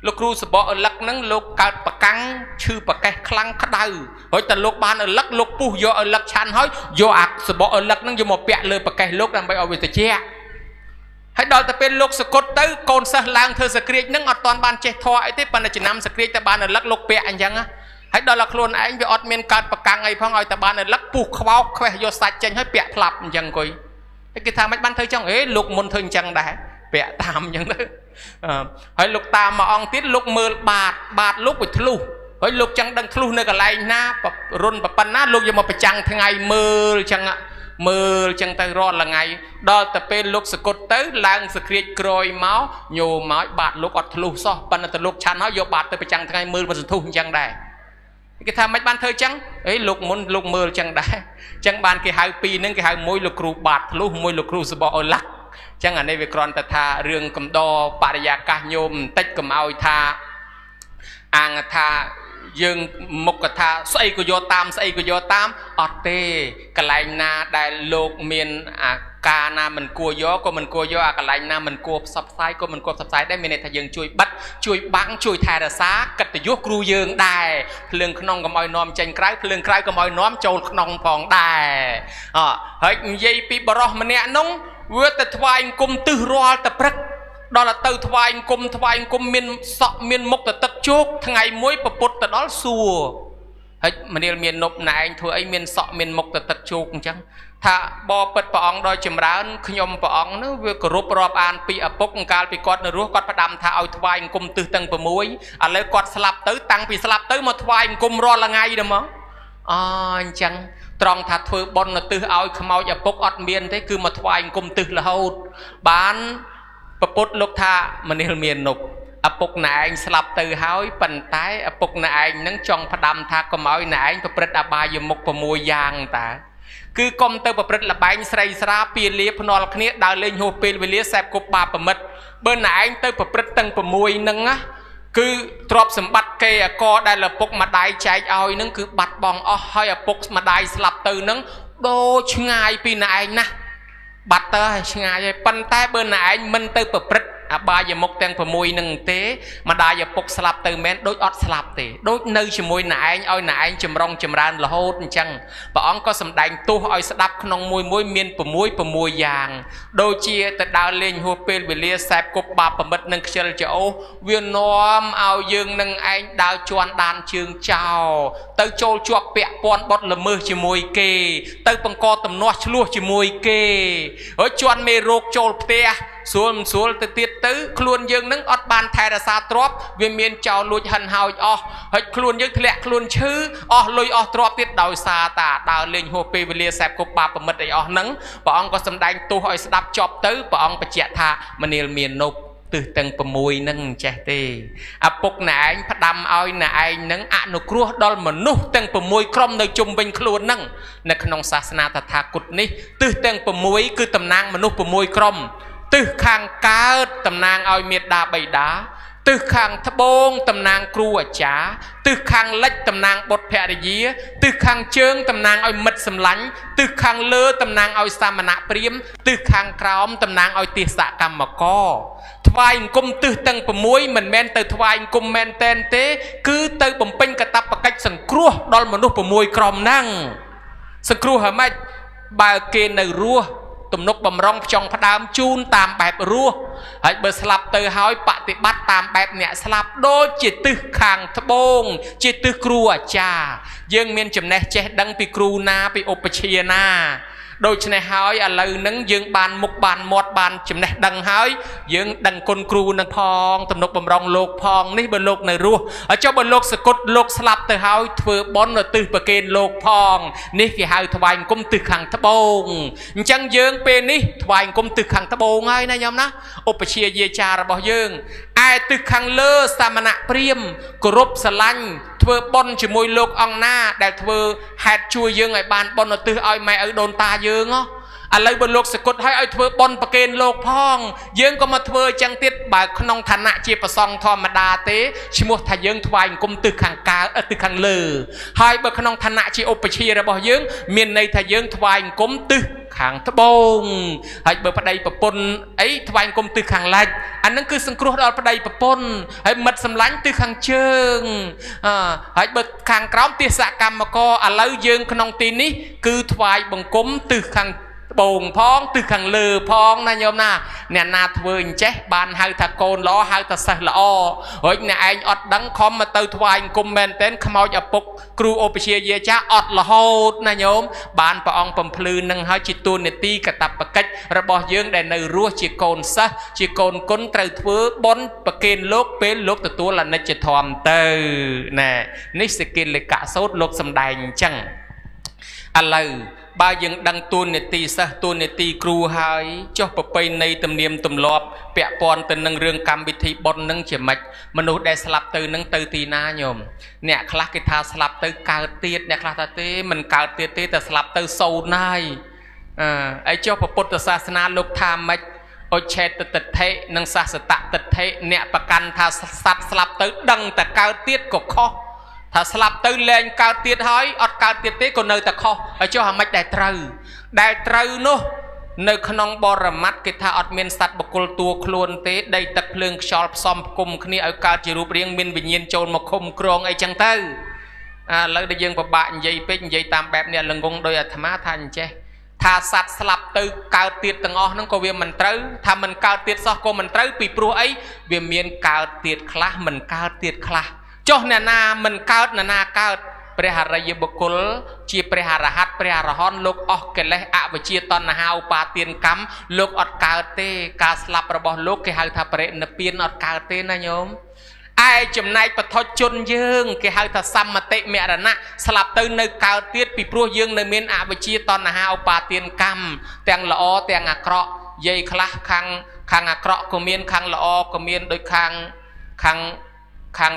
លោកគ្រូសបកឪលឹកហ្នឹងលោកកើតប្រកាំងឈឺប្រកេះខ្លាំងក្តៅហើយតែលោកបានឪលឹកលោកពុះយកឪលឹកឆាន់ហើយយកអាសបកឪលឹកហ្នឹងយកមកពាក់លើប្រកេះលោកដើម្បីឲ្យវាត្រជាក់ហើយដល់ទៅពេលលោកសគត់ទៅកូនសិស្សឡើងធ្វើសក្រាចហ្នឹងអត់ទាន់បានចេះធម៌អីទេប៉ុន្តែចំណាំសក្រាចតែបានឪលឹកលោកពាក់អញ្ចឹងហើយដល់តែខ្លួនឯងវាអត់មានកើតប្រកាំងអីផងឲ្យតែបានឪលឹកពុះខ្វោកខ្វេះយកសាច់ចេញហើយពាក់ផ្លាប់អញ្ចឹងគុយហើយគេថាមិនបានធ្វើចឹងអេលោកមុនធ្វើអញ្ចឹងដែរពាក់តាមអញ្ចឹងទៅហើយលោកតាមមួយអង្គទៀតលោកមើលបាតបាតលោកវាធ្លុះហើយលោកចឹងដឹងធ្លុះនៅកន្លែងណារុនប៉ុណ្ណាលោកយកមកប្រចាំងថ្ងៃមើលចឹងមើលចឹងទៅរាល់ថ្ងៃដល់ទៅពេលលោកសគត់ទៅឡើងសក្រាចក្រោយមកញោមកបាតលោកអត់ធ្លុះសោះប៉ុន្តែទៅលោកឆាន់ហើយយកបាតទៅប្រចាំងថ្ងៃមើលមិនសន្ទុះអញ្ចឹងដែរគេថាមិនបានធ្វើចឹងអេលោកមុនលោកមើលចឹងដែរចឹងបានគេហៅពីរហ្នឹងគេហៅមួយលោកគ្រូបាតធ្លុះមួយលោកគ្រូសបកអូឡាក់ចឹងអានេះវាគ្រាន់តែថារឿងកំដរបរិយាកាសញោមបន្តិចកុំឲ្យថាអាងថាយើងមុខកថាស្អីក៏យកតាមស្អីក៏យកតាមអត់ទេកន្លែងណាដែលលោកមានអាការណាមិនគួរយកក៏មិនគួរយកអាកន្លែងណាមិនគួរផ្សព្វផ្សាយក៏មិនគួរផ្សព្វផ្សាយដែរមានន័យថាយើងជួយបិទជួយបាំងជួយថែរក្សាកិត្តិយសគ្រូយើងដែរភ្លើងក្នុងកុំឲ្យនាំចេញក្រៅភ្លើងក្រៅកុំឲ្យនាំចូលក្នុងផងដែរអហើយនិយាយពីបរោះម្នាក់នោះវាទៅថ្វាយអង្គមទិសរាល់តែព្រឹកដល់ទៅថ្វាយអង្គមថ្វាយអង្គមមានសក់មានមុខទៅទឹកជោគថ្ងៃមួយប្រពុតទៅដល់សួរ ហើយមនាលមាននប់ណែឯងធ្វើអីមានសក់មានមុខទៅទឹកជោគអញ្ចឹងថាបបិទ្ធព្រះអង្គដោយចម្រើនខ្ញុំព្រះអង្គនោះវាគោរពរាប់អានពីឪពុកកាលពីគាត់នៅរស់គាត់ផ្ដាំថាឲ្យថ្វាយអង្គមទិសទាំង6ឥឡូវគាត់ស្លាប់ទៅតាំងពីស្លាប់ទៅមកថ្វាយអង្គមរាល់ថ្ងៃទៅហ្មងអញ្ចឹងត្រង់ថាធ្វើបុណ្យនៅទិសឲ្យខ្មោចឪពុកអត់មានទេគឺមកថ្វាយអង្គមទិសរហូតបានពពុទ្ធលោកថាមនាលមាននប់ឪពុកណែឯងស្លាប់ទៅហើយប៉ុន្តែឪពុកណែឯងនឹងចង់ផ្ដាំថាកុំឲ្យណែឯងប្រព្រឹត្តអបាយមុខ6យ៉ាងតាគឺកុំទៅប្រព្រឹត្តលបែងស្រីស្រាពីលាភ្នាល់គ្នាដើរលេងហួសពេលវេលាសែបគប់បាបមិត្តបើណែឯងទៅប្រព្រឹត្តទាំង6នឹងណាគឺទ្រព្យសម្បត្តិគេអកដែលឪពុកម្ដាយចែកឲ្យនឹងគឺបាត់បង់អស់ហើយឪពុកម្ដាយស្លាប់ទៅនឹងដូរឆ្ងាយពីណែឯងណាស់បាត់ទៅហើយឆ្ងាយហើយប៉ុន្តែបើណែឯងមិនទៅប្រព្រឹត្តអបាយមុខទាំង6នឹងទេម្ដាយឪពុកស្លាប់ទៅមែនដូចអត់ស្លាប់ទេដូចនៅជាមួយណែឯងឲ្យណែឯងចម្រុងចម្រើនរហូតអញ្ចឹងព្រះអង្គក៏សម្ដែងទោសឲ្យស្ដាប់ក្នុងមួយមួយមាន6យ៉ាងដូចជាទៅដើរលេងហួសពេលវេលាសែបគប់បាបប្រមិតនិងខ្ជិលច្អូសវានាំឲ្យយើងនឹងឯងដើរជន់ដានជើងចោលទៅចូលជាប់ពាក់ព័ន្ធបត់ល្មើសជាមួយគេទៅបង្កទំនាស់ឆ្លោះជាមួយគេហើយជន់មេរោគចូលផ្ទះស្រួលមិនស្រួលទៅទៀតទៅខ្លួនយើងនឹងអត់បានថែរក្សាទ្រព្យវាមានចោលលួចហិនហោចអស់ហើយខ្លួនយើងធ្លាក់ខ្លួនឈឺអស់លុយអស់ទ្រព្យទៀតដោយសារតាដើរលេងហួសពេលវេលាសែបគប់បាបប្រមិតអីអស់ហ្នឹងព្រះអង្គក៏សម្ដែងទោសឲ្យស្ដាប់ចប់ទៅព្រះអង្គបញ្ជាក់ថាមនាលមាននប់ទិសទាំង6នឹងចេះទេឪពុកណែឯងផ្ដាំឲ្យណែឯងនឹងអនុគ្រោះដល់មនុស្សទាំង6ក្រុមនៅជុំវិញខ្លួននឹងនៅក្នុងសាសនាតថាគតនេះទិសទាំង6គឺតំណាងមនុស្ស6ក្រុមទិសខាងកើតតំណាងឲ្យមេដាបៃតាទិសខាងត្បូងតំណាងគ្រូអាចារ្យទិសខាងលិចតំណាងបុត្រភរិយាទិសខាងជើងតំណាងឲ្យមិត្តសម្លាញ់ទិសខាងលើតំណាងឲ្យសាមណៈព្រាហ្មណ៍ទិសខាងក្រោមតំណាងឲ្យទាសកម្មករថ្វាយអង្គមទិសទាំង6មិនមែនទៅថ្វាយអង្គមមែនតែនទេគឺទៅបំពេញកាតព្វកិច្ចសង្គ្រោះដល់មនុស្ស6ក្រុមហ្នឹងសង្គ្រោះហ្មេចបើគេនៅរស់ទំនុកបំរុងផ្ចង់ផ្ដើមជូនតាមបែបរស់ហើយបើស្លាប់ទៅហើយបតិបត្តិតាមបែបអ្នកស្លាប់ដូចជាទិសខាងត្បូងជាទិសគ្រូអាចារ្យយើងមានចំណេះចេះដឹងពីគ្រូណាពីឧបជាណាដូច្នេះហើយឥឡូវហ្នឹងយើងបានមុខបានមាត់បានចំណេះដឹងហើយយើងដឹងគុណគ្រូនឹងផងទំនុកបំរុងលោកផងនេះបើលោកនៅរស់ហើយចុះបើលោកសគត់លោកស្លាប់ទៅហើយធ្វើបុណ្យនៅទិសប្រគេនលោកផងនេះគេហៅថ្វាយអង្គមទិសខាងត្បូងអញ្ចឹងយើងពេលនេះថ្វាយអង្គមទិសខាងត្បូងហើយណាញោមណាឧបជាយាចាររបស់យើងឯទិសខាងលើសាមណៈព្រាហ្មណ៍គោរពស្រឡាញ់ធ្វើបុណ្យជាមួយលោកអង្គណាដែលធ្វើហេតុជួយយើងឲ្យបានបុណ្យឧទ្ទិសឲ្យម៉ែឪដូនតាយើងហ៎ឥឡូវបើលោកសគត់ឲ្យឲ្យធ្វើបុណ្យប្រគេនលោកផងយើងក៏មកធ្វើអញ្ចឹងទៀតបើក្នុងឋានៈជាប្រសង់ធម្មតាទេឈ្មោះថាយើងថ្វាយអង្គមទិសខាងកើតទិសខាងលើហើយបើក្នុងឋានៈជាឧបជារបស់យើងមានន័យថាយើងថ្វាយអង្គមទិសខាងត្បូងហើយបើប្តីប្រពន្ធអីថ្វាយអង្គមទិសខាងលិចអានឹងគឺសង្គ្រោះដល់ប្តីប្រពន្ធហើយមិត្តសម្លាញ់ទិសខាងជើងហើយបើខាងក្រោមទិសកម្មករឥឡូវយើងក្នុងទីនេះគឺថ្វាយបង្គំទិសខាងត្បូងផងទិសខាងលើផងណាញោមណាអ្នកណាធ្វើអញ្ចេះបានហៅថាកូនល្អហៅថាសិស្សល្អរួចអ្នកឯងអត់ដឹងខំមកទៅថ្វាយអង្គមមែនទែនខ្មោចឪពុកគ្រូឧបជាយាចាអត់រហូតណាញោមបានព្រះអង្គបំភ្លឺនឹងហើយជាតួនាទីកាតព្វកិច្ចរបស់យើងដែលនៅរស់ជាកូនសិស្សជាកូនគុណត្រូវធ្វើបុណ្យប្រគេនលោកពេលលោកទទួលអនិច្ចធម៌ទៅណែនេះសិកិលកសោតលោកសំដែងអញ្ចឹងឥឡូវបើយើងដឹងតួនាទីសិស្សតួនាទីគ្រូហើយចុះប្រពៃណីទំនៀមទម្លាប់ពាក់ព័ន្ធទៅនឹងរឿងកម្មវិធីបុណ្យនឹងជាម៉េចមនុស្សដែលស្លាប់ទៅនឹងទៅទីណាញោមអ្នកខ្លះគេថាស្លាប់ទៅកើតទៀតអ្នកខ្លះថាទេមិនកើតទៀតទេតែស្លាប់ទៅសូន្យហើយអីចុះពុទ្ធសាសនាលោកថាម៉េចអុឆេតទិដ្ឋិនិងសាសតទិដ្ឋិអ្នកប្រកាន់ថាសត្វស្លាប់ទៅដឹងតែកើតទៀតក៏ខុសថាស្លាប់ទៅលែងកើតទៀតហើយអត់កើតទៀតទេក៏នៅតែខុសហើយចុះអាម៉េចដែលត្រូវនោះនៅក្នុងបរមត្តគេថាអត់មានសត្វបុគ្គលតួខ្លួនទេដីទឹកភ្លើងខ្យល់ផ្សំផ្គុំគ្នាឲ្យកើតជារូបរាងមានវិញ្ញាណចូលមកឃុំក្រងអីចឹងទៅឥឡូវដែលយើងពិបាកនិយាយពេកនិយាយតាមបែបអ្នកល្ងងដោយអាត្មាថាអញ្ចេះថាសត្វស្លាប់ទៅកើតទៀតទាំងអស់ហ្នឹងក៏វាមិនត្រូវថាមិនកើតទៀតសោះក៏មិនត្រូវពីព្រោះអីវាមានកើតទៀតខ្លះមិនកើតទៀតខ្លះចុះអ្នកណាមិនកើតអ្នកណាកើត ព្រះអរិយបុគ្គលជាព្រះអរហន្តព្រះអរហន្តលោកអស់កិលេសអវិជ្ជាតណ្ហាឧបាទានកម្មលោកអត់កើតទេការស្លាប់របស់លោកគេហៅថាបរិនិព្វានអត់កើតទេណាញោមឯចំណែកបឋិជនយើងគេហៅថាសមតិមរណៈស្លាប់ទៅនៅកើតទៀតពីព្រោះយើងនៅមានអវិជ្ជាតណ្ហាឧបាទានកម្មទាំងល្អទាំងអាក្រក់យាយខ្លះខាងអាក្រក់ក៏មានខាងល្អក៏មានដូចខាង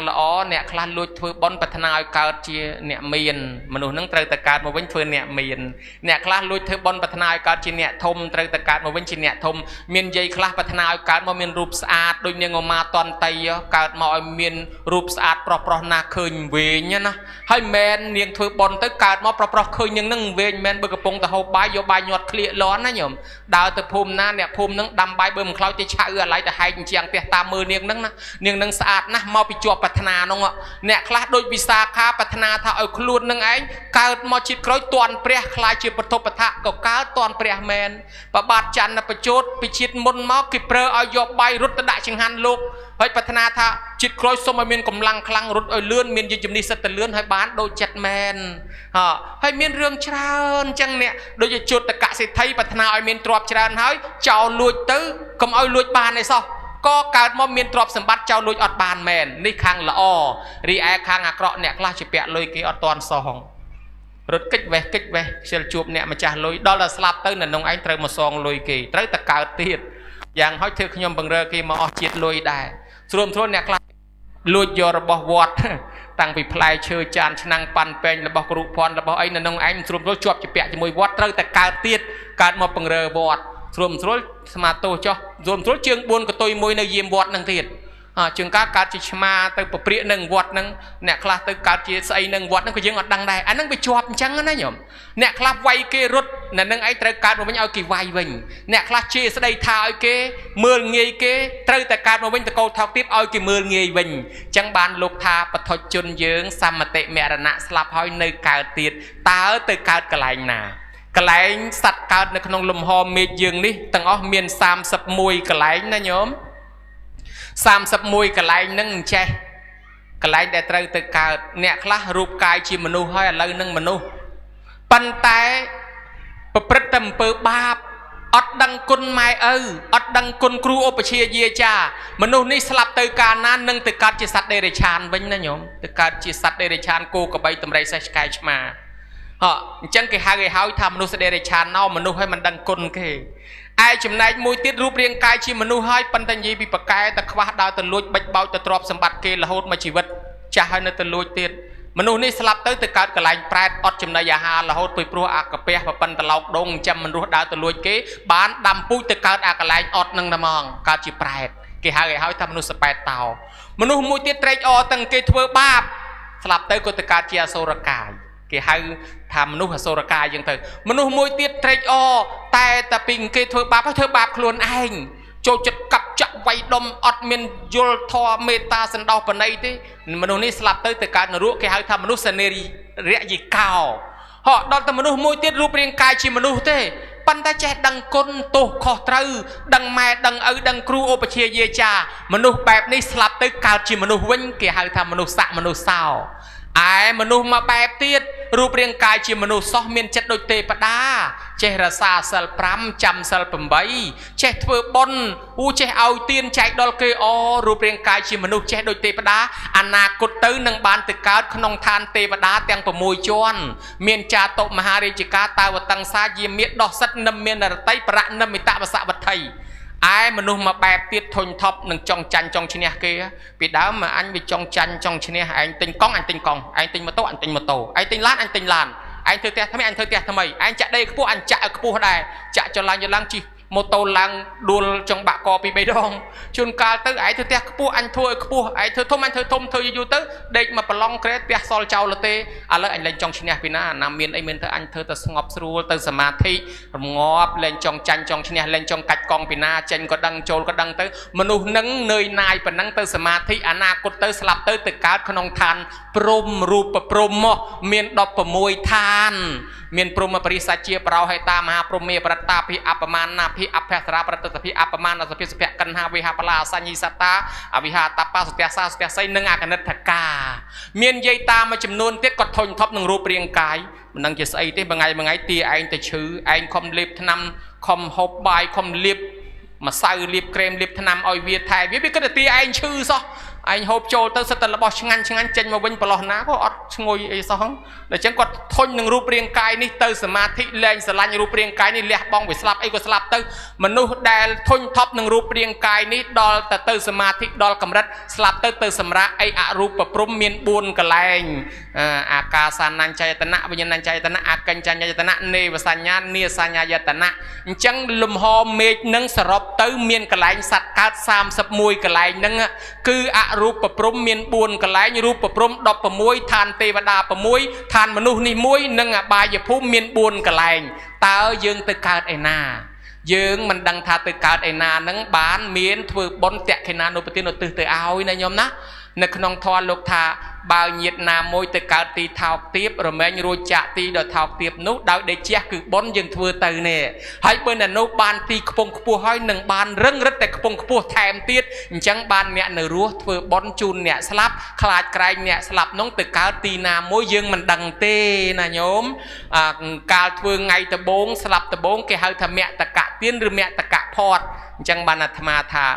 ល្អអ្នកខ្លះលួចធ្វើបុណ្យប្រាថ្នាឲ្យកើតជាអ្នកមានមនុស្សនឹងត្រូវតែកើតមកវិញធ្វើអ្នកមានអ្នកខ្លះលួចធ្វើបុណ្យប្រាថ្នាឲ្យកើតជាអ្នកធំត្រូវតែកើតមកវិញជាអ្នកធំមានយាយខ្លះប្រាថ្នាឲ្យកើតមកមានរូបស្អាតដូចនាងឧមាតន្តីកើតមកឲ្យមានរូបស្អាតប្រុសៗណាស់ឃើញវែងណាហើយមែននាងធ្វើបុណ្យទៅកើតមកប្រុសៗឃើញនាងនឹងវែងមែនបើកំពុងទៅហូបបាយយកបាយញាត់ក្លៀកលន់ណាញោមដើរទៅភូមិណាអ្នកភូមិនឹងដាំបាយបើមិនខ្លោចទេឆៅអាឡ័យទៅហែកអញ្ចឹងផ្ទះតាមមើលនាងនឹងណានាងនឹងស្អាតណាស់មកពីជាប់ប្រាថ្នានោះអ្នកខ្លះដូចវិសាខាប្រាថ្នាថាឲ្យខ្លួននឹងឯងកើតមកជាតិក្រោយទាន់ព្រះខ្លាចជាពធបថៈក៏កើតទាន់ព្រះមែនប្របាទចន្ទប្រជោតពីជាតិមុនមកគេប្រើឲ្យយកបាយរត់ទៅដាក់ចង្ហាន់លោកហើយប្រាថ្នាថាជាតិក្រោយសូមឲ្យមានកម្លាំងខ្លាំងរត់ឲ្យលឿនមានយានជំនិះសិតទៅលឿនហើយបានដូចចិត្តមែនហើយមានរឿងច្រើនអញ្ចឹងអ្នកដូចជាជុតកសិទ្ធិប្រាថ្នាឲ្យមានទ្រព្យច្រើនហើយចោលលួចទៅកុំឲ្យលួចបានឯសោះក៏កើតមកមានទ្រព្យសម្បត្តិចោលលួចអត់បានមែននេះខាងល្អរីឯខាងអាក្រក់អ្នកខ្លះជាពាក់លុយគេអត់ទាន់សងរត់កិច្ចវេះកិច្ចវេះខ្ជិលជួបអ្នកម្ចាស់លុយដល់តែស្លាប់ទៅនៅក្នុងឯងត្រូវមកសងលុយគេត្រូវតែកើតទៀតយ៉ាងហោចធ្វើខ្ញុំបង្រើគេមកអស់ជាតិលុយដែរស្រួលស្រួលអ្នកខ្លះលួចយករបស់វត្តតាំងពីផ្លែឈើចានឆ្នាំងប៉ាន់ពេងរបស់គ្រូភ័ណ្ឌរបស់អីនៅក្នុងឯងស្រួលស្រួលជាប់ជាពាក់ជាមួយវត្តត្រូវតែកើតទៀតកើតមកបង្រើវត្តស្រួលស្រួលស្មាទោសចុះស្រួលស្រួលជើង4កតុយមួយនៅយាមវត្តនឹងទៀតជើងកើតកើតជាឆ្មាទៅប្រព្រាកនឹងវត្តនឹងអ្នកខ្លះទៅកើតជាស្អីនឹងវត្តនឹងក៏យើងអត់ដឹងដែរអានឹងវាជាប់អញ្ចឹងណាញោមអ្នកខ្លះវាយគេរត់នៅនឹងឯងត្រូវកើតមកវិញឲ្យគេវាយវិញអ្នកខ្លះជេរស្ដីថាឲ្យគេមើលងាយគេត្រូវតែកើតមកវិញតកោថោកទៀតឲ្យគេមើលងាយវិញអញ្ចឹងបានលោកថាបឋិជនយើងសមតិមរណៈស្លាប់ហើយនៅកើតទៀតតើទៅកើតកន្លែងណាកន្លែងសត្វកើតនៅក្នុងលំហមេឃយើងនេះទាំងអស់មាន31កន្លែងណាញោម31កន្លែងនឹងអញ្ចេះកន្លែងដែលត្រូវទៅកើតអ្នកខ្លះរូបកាយជាមនុស្សហើយឥឡូវនឹងមនុស្សប៉ុន្តែប្រព្រឹត្តតែអំពើបាបអត់ដឹងគុណម៉ែឪអត់ដឹងគុណគ្រូឧបជាយាចាមនុស្សនេះស្លាប់ទៅកាលណានឹងទៅកើតជាសត្វដេរិឆានវិញណាញោមទៅកើតជាសត្វដេរិឆានគោក្របីតម្រៃសេះឆ្កែឆ្មាអញ្ចឹងគេហៅគេហើយថាមនុស្សដេរិឆានណោមនុស្សឲ្យមិនដឹងគុណគេឯចំណែកមួយទៀតរូបរាងកាយជាមនុស្សហើយប៉ុន្តែនិយាយពីប្រកែតែខ្វះដើរទៅលួចបិចបោចទៅទ្រព្យសម្បត្តិគេរហូតមកជីវិតចាស់ហើយនៅទៅលួចទៀតមនុស្សនេះស្លាប់ទៅទៅកើតកន្លែងប្រែតអត់ចំណីអាហាររហូតពីព្រោះអាកាពះប្រប៉ិនត្រឡោកដងចាំមិនរស់ដើរទៅលួចគេបានដាំពូជទៅកើតអាកន្លែងអត់នឹងតែហ្មងកើតជាប្រែតគេហៅគេហើយថាមនុស្សសប៉ែតតោមនុស្សមួយទៀតត្រេកអរទាំងគេធ្វើបាបស្លាប់ទៅក៏ទៅកើតជាអសុរកាយគេហៅថាមនុស្សអសុរកាយយ៉ាងទៅមនុស្សមួយទៀតត្រេកអរតែតែពីគេធ្វើបាបហើយធ្វើបាបខ្លួនឯងចូលចិត្តកាប់ចាក់វាយដុំអត់មានយល់ធម៌មេត្តាសន្តោសបណីទេមនុស្សនេះស្លាប់ទៅទៅកើតនរកគេហៅថាមនុស្សសនេរិយកោហោដល់តែមនុស្សមួយទៀតរូបរាងកាយជាមនុស្សទេប៉ុន្តែចេះដឹងគុណទោសខុសត្រូវដឹងម៉ែដឹងឪដឹងគ្រូឧបជាយាចាមនុស្សបែបនេះស្លាប់ទៅកើតជាមនុស្សវិញគេហៅថាមនុស្សស័កមនុស្សសោឯមនុស្សមកបែបទៀតរូបរាងកាយជាមនុស្សសោះមានចិត្តដូចទេវតាចេះរក្សាសិល5ចាំសិល8ចេះធ្វើបុណ្យចេះឲ្យទានចែកដល់គេអរូបរាងកាយជាមនុស្សចេះដូចទេវតាអនាគតទៅនឹងបានទៅកើតក្នុងឋានទេវតាទាំង6ជាន់មានចាតុមហារាជការតាវតង្សាយាមាដោះសិទ្ធនិមានរតីប្រនិមិតវសវត្ថីឯមនុស្សមកបែបទៀតធុញថប់នឹងចង់ចាញ់ចង់ឈ្នះគេពីដើមអញវាចង់ចាញ់ចង់ឈ្នះឯងទិញកង់អញទិញកង់ឯងទិញម៉ូតូអញទិញម៉ូតូឯងទិញឡានអញទិញឡានឯងធ្វើផ្ទះថ្មីអញធ្វើផ្ទះថ្មីឯងចាក់ដីខ្ពស់អញចាក់ឲ្យខ្ពស់ដែរចាក់ចឡើងចឡើងជិះម៉ូតូឡើងដួលចង់បាក់កពី3ដងជួនកាលទៅឯងធ្វើផ្ទះខ្ពស់អញធ្វើឲ្យខ្ពស់ឯងធ្វើធំអញធ្វើធំធ្វើយូរៗទៅដេកមកប្រឡងក្រែផ្ទះសល់ចោលទេឥឡូវអញលែងចង់ឈ្នះពីណាណាមានអីមានទៅអញធ្វើទៅស្ងប់ស្រួលទៅសមាធិរងាប់លែងចង់ចាញ់ចង់ឈ្នះលែងចង់កាច់កង់ពីណាចេញក៏ដឹងចូលក៏ដឹងទៅមនុស្សនឹងនឿយណាយប៉ុណ្ណឹងទៅសមាធិអនាគតទៅស្លាប់ទៅទៅកើតក្នុងឋានព្រំរូបព្រំមកមាន16ឋានមានព្រំបរិស័ជាប្រោហេតាមហាព្រមេបរតាភិអបមាណាភិអភសរាប្រតិសភិអបមាណសភិសភៈកណ្ហាវិហបលាអសញ្ញិសតាអវិហាតបសទះសាសទះសីនិងអកនិដ្ឋកា មានយាយតាមួយចំនួនទៀតគាត់ធុញថប់នឹងរូបរាងកាយមិនដឹងជាស្អីទេមួយថ្ងៃមួយថ្ងៃទាឯងទៅឈឺឯងខំលេបថ្នាំខំហូបបាយខំលាបម្សៅលាបក្រែមលាបថ្នាំឲ្យវាថែវាគិតតែទាឯងឈឺសោះឯងហូបចូលទៅសិតតែរបស់ឆ្ងាញ់ឆ្ងាញ់ចេញមកវិញប្រឡោះណាក៏អត់ឈ្ងុយអីសោះដល់ចឹងគាត់ធុញនឹងរូបរាងកាយនេះទៅសមាធិលែងស្រឡាញ់រូបរាងកាយនេះលះបង់វាស្លាប់អីក៏ស្លាប់ទៅមនុស្សដែលធុញថប់នឹងរូបរាងកាយនេះដល់តែទៅសមាធិដល់កម្រិតស្លាប់ទៅទៅសម្រាប់អីអរូបព្រំមាន4កន្លែងអាកាសានញ្ញយតនៈវិញ្ញាណញ្ញយតនៈអកិញ្ចញ្ញយតនៈនេវសញ្ញានេសញ្ញាយតនៈអញ្ចឹងលំហមេឃនឹងសរុបទៅមានកន្លែងសត្វកើត31កន្លែងហ្នឹងគឺអរូបព្រំមាន4កន្លែងរូបព្រំ16ឋានទេវតា6ឋានមនុស្សនេះមួយនិងអបាយភូមិមាន4កន្លែងតើយើងទៅកើតឯណាយើងមិនដឹងថាទៅកើតឯណានឹងបានមានធ្វើបុណ្យតក្ខិណានុបទានឧទ្ទិសទៅឲ្យណាញោមណានៅក្នុងធម៌លោកថាបើញាតណាមួយទៅកើតទីថោកទាបរមែងរួចចាក់ទីដល់ថោកទាបនោះដោយដេជះគឺបុណ្យយើងធ្វើទៅនេះហើយបើអ្នកនោះបានទីខ្ពង់ខ្ពស់ហើយនឹងបានរឹងរិតតែខ្ពង់ខ្ពស់ថែមទៀតអញ្ចឹងបានអ្នកនៅរស់ធ្វើបុណ្យជូនអ្នកស្លាប់ខ្លាចក្រែងអ្នកស្លាប់នោះទៅកើតទីណាមួយយើងមិនដឹងទេណាញោមកាលធ្វើថ្ងៃដបងស្លាប់ដបងគេហៅថាមតកទានឬមតកផតអញ្ចឹងបានអាត្មាថា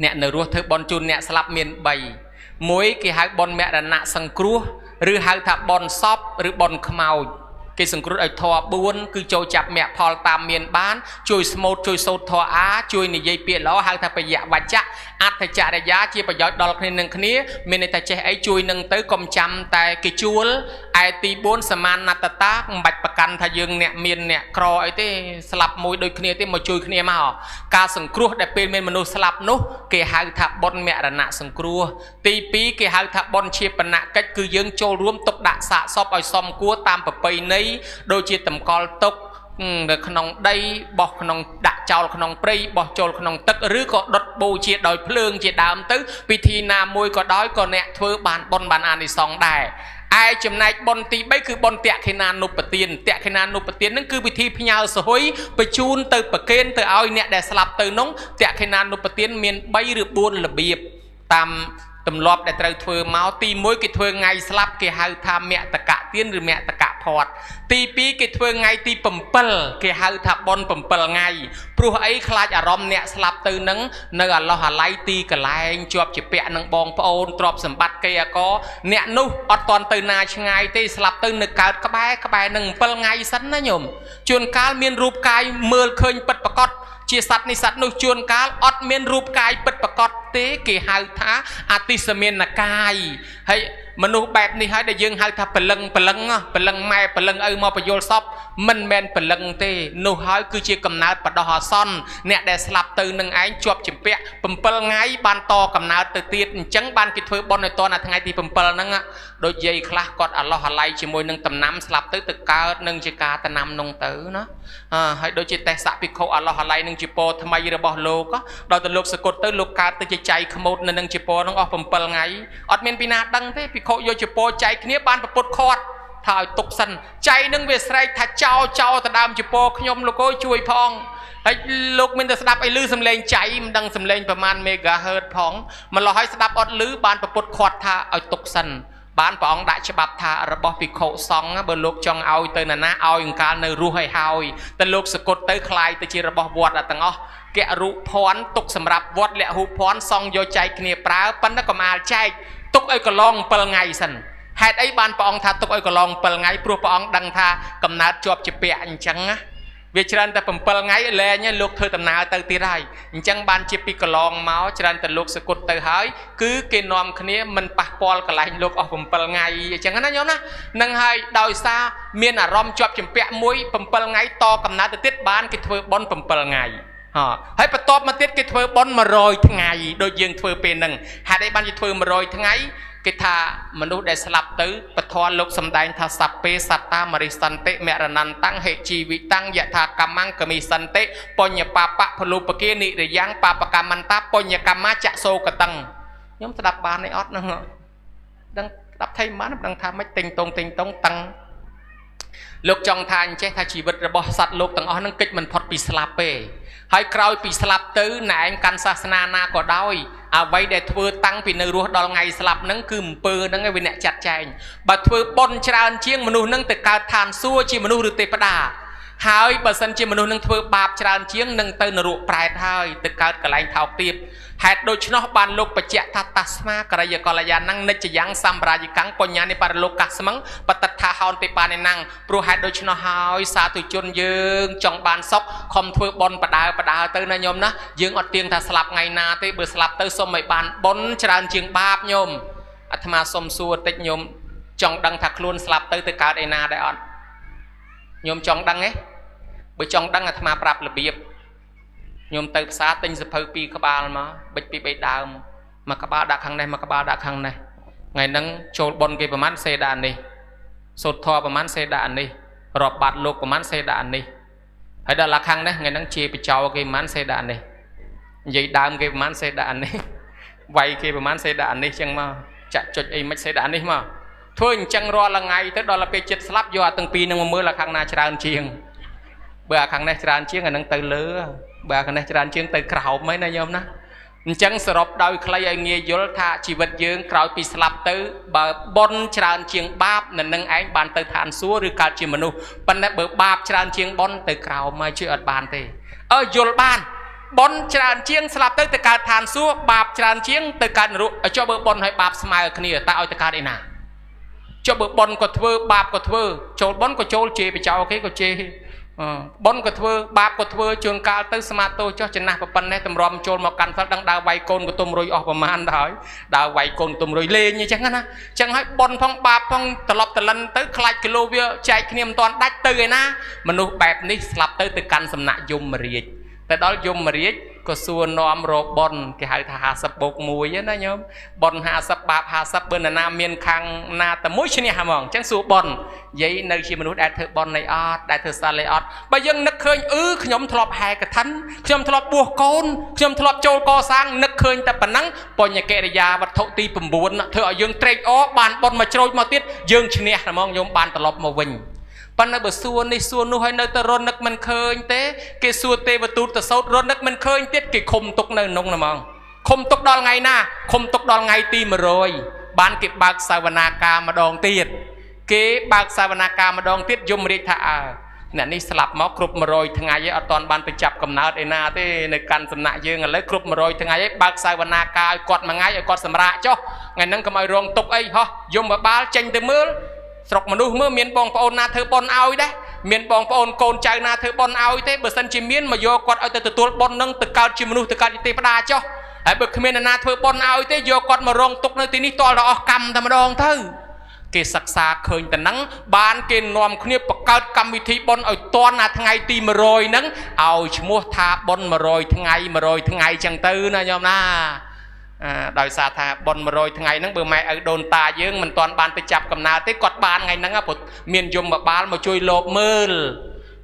អ្នកនៅរស់ធ្វើបុណ្យជូនអ្នកស្លាប់មាន3មួយគេហៅបុណ្យមរណៈសង្គ្រោះឬហៅថាបុណ្យសពឬបុណ្យខ្មោចគេសង្គ្រោះឲ្យធម៌4គឺចូលចាប់មគ្គផលតាមមានបានជួយស្មូតជួយសូត្រធម៌អាជួយនិយាយពាក្យល្អហៅថាបយវច្ចៈអត្ថចរិយាជាប្រយោជន៍ដល់គ្នានឹងគ្នាមានន័យថាចេះអីជួយនឹងទៅកុំចាំតែគេជួលឯទី4សមានណត្តតាមិនបាច់ប្រកាន់ថាយើងអ្នកមានអ្នកក្រអីទេស្លាប់មួយដូចគ្នាទេមកជួយគ្នាមកការសង្គ្រោះដែលពេលមានមនុស្សស្លាប់នោះគេហៅថាបុណ្យមរណៈសង្គ្រោះទី2គេហៅថាបុណ្យឈាបនកិច្ចគឺយើងចូលរួមទុកដាក់សាកសពឲ្យសមគួរតាមប្រពៃណីដូចជាតម្កល់ទុកនៅក្នុងដីបោះក្នុងដាក់ចោលក្នុងព្រៃបោះចូលក្នុងទឹកឬក៏ដុតបូជាដោយភ្លើងជាដើមទៅពិធីណាមួយក៏ដោយក៏អ្នកធ្វើបានបុណ្យបានអានិសង្សដែរឯចំណែកបុណ្យទី3គឺបុណ្យតក្ខិណានុបទានតក្ខិណានុបទាននឹងគឺពិធីផ្ញើសហុយបញ្ជូនទៅប្រគេនទៅឲ្យអ្នកដែលស្លាប់ទៅនោះតក្ខិណានុបទានមាន3ឬ4របៀបតាមទម្លាប់ដែលត្រូវធ្វើមកទី1គេធ្វើថ្ងៃស្លាប់គេហៅថាមតកទានឬមតកផតទី2គេធ្វើថ្ងៃទី7គេហៅថាបុណ្យ7ថ្ងៃព្រោះអីខ្លាចអារម្មណ៍អ្នកស្លាប់ទៅនឹងនៅអាឡោះអាល័យទីកន្លែងជាប់ជាពាក់នឹងបងប្អូនទ្រព្យសម្បត្តិគេអកអ្នកនោះអត់ទាន់ទៅណាឆ្ងាយទេស្លាប់ទៅនៅកើតក្បែរក្បែរនឹង7ថ្ងៃសិនណាញោមជួនកាលមានរូបកាយមើលឃើញពិតប្រាកដជាសត្វនេះសត្វនោះជួនកាលអត់មានរូបកាយពិតប្រាកដទេគេហៅថាអតិសមានកាយហើយមនុស្សបែបនេះហើយដែលយើងហៅថាព្រលឹងព្រលឹងព្រលឹងម៉ែព្រលឹងឪមកបញ្យលសពមិនមែនព្រលឹងទេនោះហើយគឺជាកំណើតបដោះអាសន្នអ្នកដែលស្លាប់ទៅនឹងឯងជាប់ជំពាក់7ថ្ងៃបានតកំណើតទៅទៀតអញ្ចឹងបានគេធ្វើបុណ្យឲ្យតនៅថ្ងៃទី7ហ្នឹងដូចយាយខ្លះគាត់អាឡោះអាល័យជាមួយនឹងតំណាំស្លាប់ទៅទៅកើតនឹងជាការតំណាំនោះទៅណាហើយដូចជាទេសៈភិក្ខុអាឡោះអាល័យនឹងជាពរថ្មីរបស់លោកដល់ទៅលោកសគត់ទៅលោកកើតទៅជាចៃខ្មោចនៅនឹងជាពរនោះអស់7ថ្ងៃអត់មានពីណាដឹងទេភិក្ខុយកជាពរចែកគ្នាបានប្រពុតខាត់ថាឲ្យទុកសិនចៃនឹងវាស្រែកថាចោចោទៅដើមជាពរខ្ញុំលោកអើយជួយផងហើយលោកមានតែស្ដាប់ឲ្យឮសំឡេងចៃមិនដឹងសំឡេងប្រមាណ megahertz ផងម្ល៉េះហើយស្ដាប់អត់ឮបានប្រពុតខាត់ថាឲ្យទុកសិនបានព្រះអង្គដាក់ច្បាប់ថារបស់ភិក្ខុសង្ឃបើលោកចង់ឲ្យទៅណាណាឲ្យអង្កាលនៅរស់ឲ្យហើយតែលោកសគត់ទៅคล้ายទៅជារបស់វត្តទាំងអស់ករុភ័ណ្ឌទុកសម្រាប់វត្តលហុភ័ណ្ឌសង្ឃយកចែកគ្នាប្រើប៉ុន្តែកុំអាលចែកទុកឲ្យកន្លង7ថ្ងៃសិនហេតុអីបានព្រះអង្គថាទុកឲ្យកន្លង7ថ្ងៃព្រោះព្រះអង្គដឹងថាកំណើតជាប់ជាពាក់អញ្ចឹងណាវាច្រើនតែ7ថ្ងៃលែងលោកធ្វើដំណើរទៅទៀតហើយអញ្ចឹងបានជាពីកន្លងមកច្រើនតែលោកសគត់ទៅហើយគឺគេនាំគ្នាមិនប៉ះពាល់កន្លែងលោកអស់7ថ្ងៃអញ្ចឹងណាញោមណានឹងហើយដោយសារមានអារម្មណ៍ជាប់ជំពាក់មួយ7ថ្ងៃតកំណើតទៅទៀតបានគេធ្វើបុណ្យ7ថ្ងៃហើយបន្ទាប់មកទៀតគេធ្វើបុណ្យ100ថ្ងៃដូចយើងធ្វើពេលហ្នឹងហេតុអីបានគេធ្វើ100ថ្ងៃគេថាមនុស្សដែលស្លាប់ទៅពធលោកសំដែងថាសព្ពេសត្តាមរិសន្តិមរណន្តੰហិជីវិតੰយថាកម្មੰកមិសន្តិបញ្ញបាបៈពលុបគានិរយ៉ាងបាបកម្មន្តាបញ្ញកម្មាចសោកតੰខ្ញុំស្ដាប់បានទេអត់ហ្នឹងដឹងស្ដាប់ថៃមិនបានដឹងថាម៉េចទិញតងទិញតងតឹង លោកចង់ថាអញ្ចេះថាជីវិតរបស់សត្វលោកទាំងអស់ហ្នឹងកិច្ចមិនផុតពីស្លាប់ទេហើយក្រោយពីស្លាប់ទៅណែឯងកាន់សាសនាណាក៏ដោយអ្វីដែលធ្វើតាំងពីនៅរស់ដល់ថ្ងៃស្លាប់ហ្នឹងគឺអំពើហ្នឹងឯងវាអ្នកចាត់ចែងបើធ្វើបុណ្យច្រើនជាងមនុស្សហ្នឹងទៅកើតឋានសួគ៌ជាមនុស្សឬទេវតាហើយបើសិនជាមនុស្សនឹងធ្វើបាបច្រើនជាងនឹងទៅនរកប្រែតហើយទៅកើតកន្លែងថោកទាបហេតុដូច្នោះបានលោកបញ្ជាក់ថាតាស្មាករិយកលយានੰនិច្ចយ៉ាងសម្រាយកាំងបញ្ញានិបរលោកស្មឹងបតថាហោនទេបានិណੰព្រោះហេតុដូច្នោះហើយសាធុជនយើងចង់បានសុខខំធ្វើបុណ្យបដើបដើទៅណាញោមណាយើងអត់ទៀងថាស្លាប់ថ្ងៃណាទេបើស្លាប់ទៅសុំឲ្យបានបុណ្យច្រើនជាងបាបញោមអាត្មាសុំសួរតិចញោមចង់ដឹងថាខ្លួនស្លាប់ទៅទៅកើតឯណាដែរអត់ញោមចង់ដឹងទេបើចង់ដឹងអាត្មាប្រាប់របៀបញោមទៅផ្សារទិញសភៅពីរក្បាលមកបិចពី3ដើមមួយក្បាលដាក់ខាងនេះមួយក្បាលដាក់ខាងនេះថ្ងៃហ្នឹងចូលបុណ្យគេប្រហែលសេដាក់នេះសូត្រធម៌ប្រហែលសេដាក់នេះរាប់បាតលោកប្រហែលសេដាក់នេះហើយដល់ខាងនេះថ្ងៃហ្នឹងជាបចោគេប្រហែលសេដាក់នេះនិយាយដើមគេប្រហែលសេដាក់នេះវាយគេប្រហែលសេដាក់នេះចឹងមកចាក់ចុចអីមិនសេដាក់នេះមកធ្វើអញ្ចឹងរាល់ថ្ងៃទៅដល់ពេលចិត្តស្លាប់យកអាទាំងពីរនឹងមកមើលអាខាងណាច្រើនជាងបើអាខាងនេះច្រើនជាងអានឹងទៅលើបើខាងនេះច្រើនជាងទៅក្រោមហ្នឹងណាញោមណាអញ្ចឹងសរុបដោយខ្លីឲ្យងាយយល់ថាជីវិតយើងក្រោយពីស្លាប់ទៅបើបុណ្យច្រើនជាងបាបនៅនឹងឯងបានទៅឋានសួគ៌ឬកើតជាមនុស្សប៉ុន្តែបើបាបច្រើនជាងបុណ្យទៅក្រោមហើយជួយអត់បានទេអើយល់បានបុណ្យច្រើនជាងស្លាប់ទៅទៅកើតឋានសួគ៌បាបច្រើនជាងទៅកើតនរកចុះបើបុណ្យហើយបាបស្មើគ្នាតើឲ្យទៅកើតឯណាចុះបើបុណ្យក៏ធ្វើបាបក៏ធ្វើចូលបុណ្យក៏ចូលជេរបចោគេក៏ជេរបុណ្យក៏ធ្វើបាបក៏ធ្វើជួនកាលទៅស្មាតោចុះចំណាស់ប៉ុណ្ណេះតម្រាំចូលមកកាន់សិលដឹងដើរវាយកូនកទុំរុយអស់ប្រមាណទៅហើយដើរវាយកូនទុំរុយលេងអញ្ចឹងណាអញ្ចឹងហើយបុណ្យផងបាបផងត្រឡប់ត្រលិនទៅខ្លាចគីឡូវាចែកគ្នាមិនតាន់ដាច់ទៅឯណាមនុស្សបែបនេះស្លាប់ទៅទៅកាន់សំណាក់យមរាជតែដល់យមរាជក៏សួរនាំរកបុណ្យគេហៅថា50បូក1ណាញោមបុណ្យ50បាប50បើណាមានខាងណាតែមួយឈ្នះហ្មងអញ្ចឹងសួរបុណ្យយាយនៅជាមនុស្សដែលធ្វើបុណ្យនៃអត់ដែលធ្វើសិលនៃអត់បើយើងនឹកឃើញអឺខ្ញុំធ្លាប់ហែកឋិនខ្ញុំធ្លាប់បួសកូនខ្ញុំធ្លាប់ចូលកសាងនឹកឃើញតែប៉ុណ្ណឹងបញ្ញកិរិយាវត្ថុទី9ធ្វើឲ្យយើងត្រេកអរបានបុណ្យមកជ្រោចមកទៀតយើងឈ្នះហ្មងញោមបានត្រឡប់មកវិញប៉ុន្តែបើសួរនេះសួរនោះហើយនៅតែរនឹកមិនឃើញទេគេសួរទេវទូតទៅសោតរនឹកមិនឃើញទៀតគេឃុំទុកនៅក្នុងហ្មងឃុំទុកដល់ថ្ងៃណាឃុំទុកដល់ថ្ងៃទី100បានគេបើកសវនាការម្ដងទៀតគេបើកសវនាការម្ដងទៀតយមរាជថាអើអ្នកនេះស្លាប់មកគ្រប់100ថ្ងៃឯងអត់ទាន់បានទៅចាប់កំណើតឯណាទេនៅកាន់សំណាក់យើងឥឡូវគ្រប់100ថ្ងៃឯងបើកសវនាការឲ្យគាត់មួយថ្ងៃឲ្យគាត់សម្រាកចុះថ្ងៃហ្នឹងកុំឲ្យរងទុកអីហោះយមបាលចេញទៅមើលស្រុកមនុស្សមើលមានបងប្អូនណាធ្វើបុណ្យឲ្យដែរមានបងប្អូនកូនចៅណាធ្វើបុណ្យឲ្យទេបើសិនជាមានមកយកគាត់ឲ្យទៅទទួលបុណ្យនឹងទៅកើតជាមនុស្សទៅកើតជាទេវតាចុះហើយបើគ្មានណាធ្វើបុណ្យឲ្យទេយកគាត់មករងទុកនៅទីនេះទាល់តែអស់កម្មតែម្ដងទៅគេសិក្សាឃើញតែហ្នឹងបានគេនាំគ្នាបង្កើតកម្មវិធីបុណ្យឲ្យទាន់អាថ្ងៃទី100ហ្នឹងឲ្យឈ្មោះថាបុណ្យ100ថ្ងៃ100ថ្ងៃចឹងទៅណាញោមណាដោយសារថាបុណ្យ100ថ្ងៃហ្នឹងបើម៉ែឪដូនតាយើងមិនទាន់បានទៅចាប់កំណើតទេគាត់បានថ្ងៃហ្នឹងព្រោះមានយមបាលមកជួយលបមើល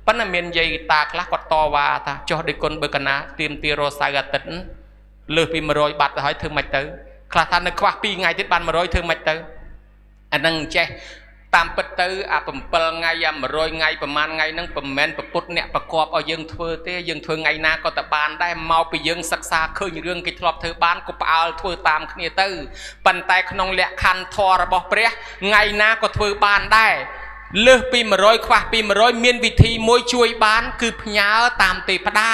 ប៉ុន្តែមានយាយតាខ្លះគាត់តវ៉ាថាចុះដូចគុណបើកណាទៀមទារសៅអាទិត្យលើសពី100បាត់ទៅហើយធ្វើម៉េចទៅខ្លះថានៅខ្វះ2ថ្ងៃទៀតបាន100ធ្វើម៉េចទៅអាហ្នឹងចេះតាមពិតទៅអា7ថ្ងៃអា100ថ្ងៃប្រហែលថ្ងៃហ្នឹងមិនមែនប្រពុតអ្នកប្រកបឲ្យយើងធ្វើទេយើងធ្វើថ្ងៃណាក៏តែបានដែរមកពីយើងសិក្សាឃើញរឿងគេធ្លាប់ធ្វើបានក៏ផ្អើលធ្វើតាមគ្នាទៅប៉ុន្តែក្នុងលក្ខខណ្ឌធម៌របស់ព្រះថ្ងៃណាក៏ធ្វើបានដែរលើសពី100ខ្វះពី100មានវិធីមួយជួយបានគឺផ្ញើតាមទេវតា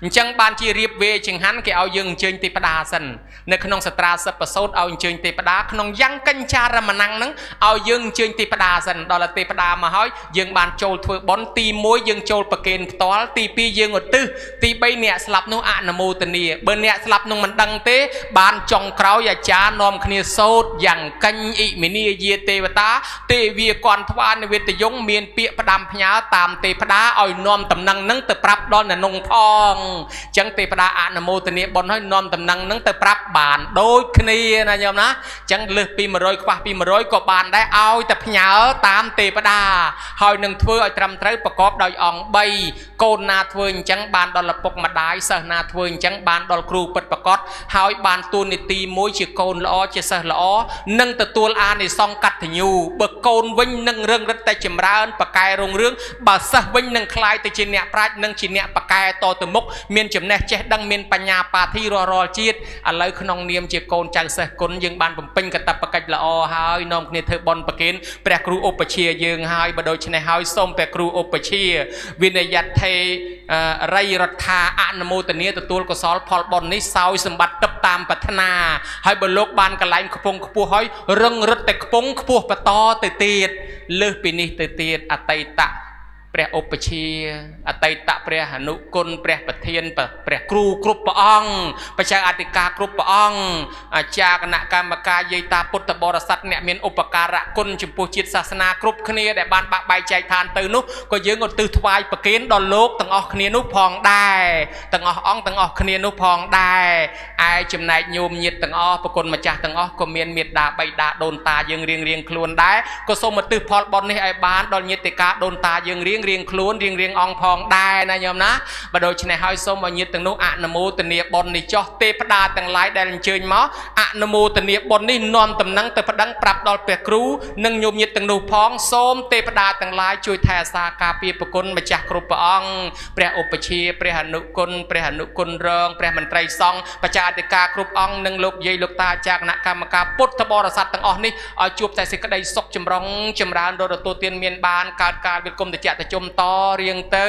អញ្ចឹងបានជារៀបវេចង្ហាន់គេឲ្យយើងអញ្ជើញទេវតាសិននៅក្នុងសត្រាសិបប្រសូតឲ្យអញ្ជើញទេវតាក្នុងយ៉ាងកញ្ចារមណੰហ្នឹងឲ្យយើងអញ្ជើញទេវតាសិនដល់ទេវតាមកហើយយើងបានចូលធ្វើបុណ្យទី1យើងចូលប្រគេនផ្ទាល់ទី2យើងឧទ្ទិសទី3អ្នកស្លាប់នោះអនុមោទនាបើអ្នកស្លាប់នោះមិនដឹងទេបានចុងក្រោយអាចារ្យនាំគ្នាសូត្រយ៉ាងកញ្ញអិមិនីយាទេវតាទេវាគន់ថ្វានវេទយងមានពាក្យផ្ដាំផ្ញើតាមទេវតាឲ្យនាំតំណឹងនឹងទៅប្រាប់ដល់អ្នកនងផងអញ្ចឹងទេវតាអនុមោទនាបុណ្យហើយនាំតំណឹងនឹងទៅប្រាប់ បានដូចគ្នាណាញោមណាអញ្ចឹងលើសពី100ខ្វះពី100ក៏បានដែរឲ្យតែផ្ញើតាមទេវតាហើយនឹងធ្វើឲ្យត្រឹមត្រូវប្រកបដោយអង្គ3កូនណាធ្វើអញ្ចឹងបានដល់ឪពុកម្ដាយសិស្សណាធ្វើអញ្ចឹងបានដល់គ្រូពិតប្រាកដហើយបានតួនាទីមួយជាកូនល្អជាសិស្សល្អនិងទទួលអានិសង្សកតញ្ញូបើកូនវិញនឹងរឹងរិតតែចម្រើនបកែរុងរឿងបើសិស្សវិញនឹងក្លាយទៅជាអ្នកប្រាជ្ញនិងជាអ្នកបកែតទៅមុខមានចំណេះចេះដឹងមានបញ្ញាបាធីរាល់ជាតិឥឡូវក្នុងនាមជាកូនចៅសិស្សគុណយើងបានបំពេញកាតព្វកិច្ចល្អហើយនាំគ្នាធ្វើបុណ្យប្រគេនព្រះគ្រូឧបជាយើងហើយបើដូច្នេះហើយសូមព្រះគ្រូឧបជាវិនយថេរិយរដ្ឋាអនុមោទនាទទួលកុសលផលបុណ្យនេះសោយសម្បត្តិទឹកតាមប្រាថ្នាហើយបើលោកបានកន្លែងខ្ពង់ខ្ពស់ហើយរឹងរិតតែខ្ពង់ខ្ពស់បន្តទៅទៀតលើសពីនេះទៅទៀតអតីតព្រះឧបជាអតីតព្រះអនុគុណព្រះប្រធានព្រះគ្រូគ្រប់ព្រះអង្គបច្ច័យអធិការគ្រប់ព្រះអង្គអាចារ្យគណៈកម្មការយាយតាពុទ្ធបរិស័ទអ្នកមានឧបការៈគុណចំពោះជាតិសាសនាគ្រប់គ្នាដែលបានបាក់បែកចែកឋានទៅនោះក៏យើងឧទ្ទិសថ្វាយប្រគេនដល់លោកទាំងអស់គ្នានោះផងដែរទាំងអស់អង្គទាំងអស់គ្នានោះផងដែរឯចំណែកញោមញាតិទាំងអស់ប្រគុណម្ចាស់ទាំងអស់ក៏មានមេត្តាបិតាដូនតាយើងរៀងរៀងខ្លួនដែរក៏សូមឧទ្ទិសផលបុណ្យនេះឲ្យបានដល់ញាតិកាដូនតាយើងរៀងរៀងខ្លួនរៀងរៀងអង្គផងដែរណាញោមណាបើដូច្នេះហើយសូមឲ្យញាតិទាំងនោះអនុមោទនាបុណ្យនេះចោះទេវតាទាំងឡាយដែលអញ្ជើញមកអនុមោទនាបុណ្យនេះនាំតំណែងទៅប្តឹងប្រាប់ដល់ព្រះគ្រូនិងញោមញាតិទាំងនោះផងសូមទេវតាទាំងឡាយជួយថែអាសាការពារប្រគុណម្ចាស់គ្រប់ព្រះអង្គព្រះឧបជាព្រះអនុគុណព្រះអនុគុណរងព្រះមន្ត្រីសង្ឃបច្ចាអធិការគ្រប់អង្គនិងលោកយាយលោកតាអាចារ្យគណៈកម្មការពុទ្ធបរិស័ទទាំងអស់នេះឲ្យជួបតែសេចក្តីសុខចម្រុងចម្រើនរហូតទទួលទានមានបានកើតកាលវិលគុំតិចតិជុំតរៀងទៅ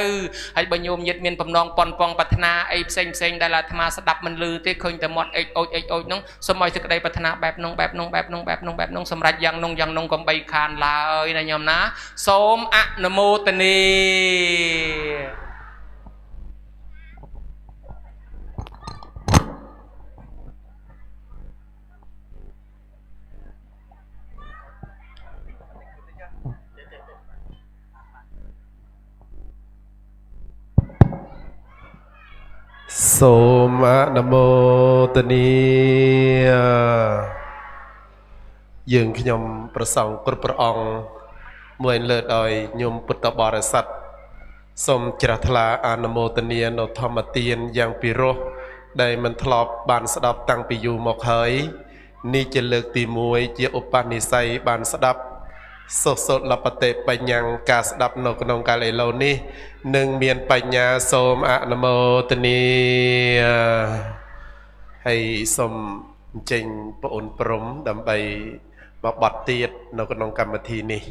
ហើយបើញោមញាតិមានបំណងប៉ុនប៉ងប្រាថ្នាអីផ្សេងផ្សេងដែលអាត្មាស្ដាប់មិនឮទេឃើញតែមាត់អេចអូចអេចអូចនោះសូមឲ្យសេចក្តីប្រាថ្នាបែបនោះបែបនោះបែបនោះបែបនោះបែបនោះសម្រាប់យ៉ាងនោះយ៉ាងនោះកុំបីខានឡើយណាញោមណាសូមអនុមោទនាសូមអនុមោទនាយើងខ្ញុំប្រសង់គ្រប់ព្រះអង្គមួយលើដោយញោមពុទ្ធបរិស័ទសូមជ្រះថ្លាអនុមោទនានៅធម្មទានយ៉ាងពិរោះដែលមិនធ្លាប់បានស្ដាប់តាំងពីយូរមកហើយនេះជាលើកទី1ជាឧបនិស្ស័យបានស្ដាប់សុសុលបតិបញ្ញាការស្ដាប់នៅក្នុងកាលឥឡូវនេះនឹងមានបញ្ញាសូមអនុមោទនាហើយសូមអញ្ជើញប្អូនព្រំដើម្បីមកបត់ទៀតនៅក្នុងកម្មវិធីនេះ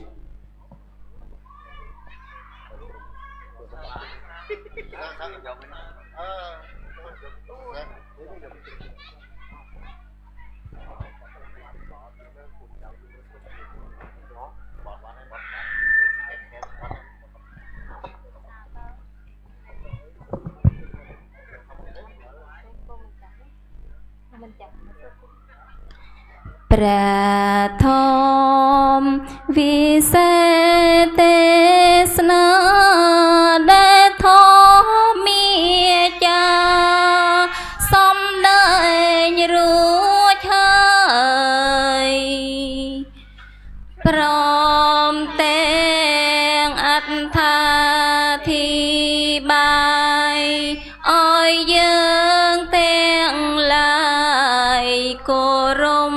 ព្រះធម្មវិសេសទេសនាដែលធម្មាចាសំដែងរួចហើយព្រមទាំងអត្ថាធិប្បាយឲ្យយើងទាំងឡាយគោរព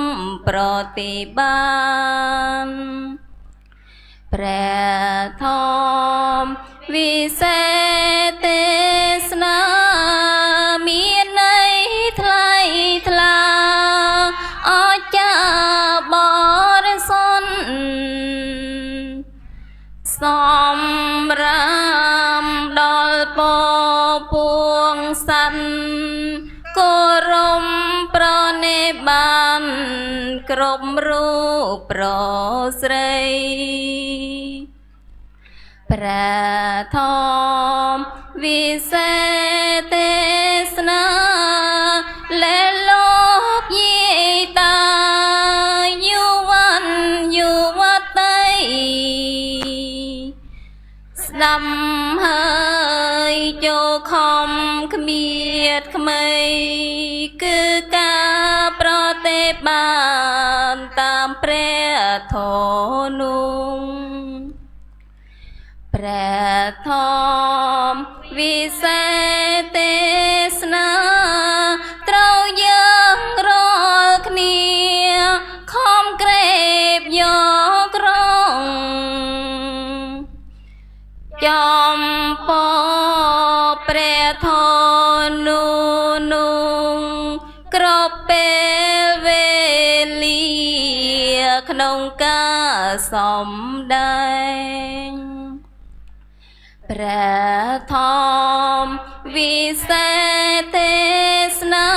ប្រតិបានព្រះធម្មវិសេសទេសនាមានន័យថ្លៃថ្លាអស្ចារ្យបរិសុទ្ធសំរាមដល់ពពួងសត្វគោរពប្រណិបានគ្រប់រូបប្រុសស្រីព្រះធម្មវិសេសទេសនាលែលោកយាយតាយុវ័នយុវតីស្ដាប់ហើយចូលខំគ្មៀតក្មេគឺការ បានតាមព្រះធម៌នោះព្រះធម៌វិសេសទេសនាត្រូវយើងរាល់គ្នាខំក្រេបយកក្រងចំពោះព្រះធម៌នោះគ្រប់ពេលវេលាក្នុងការសំដែងព្រះធម៌វិសេសទេសនា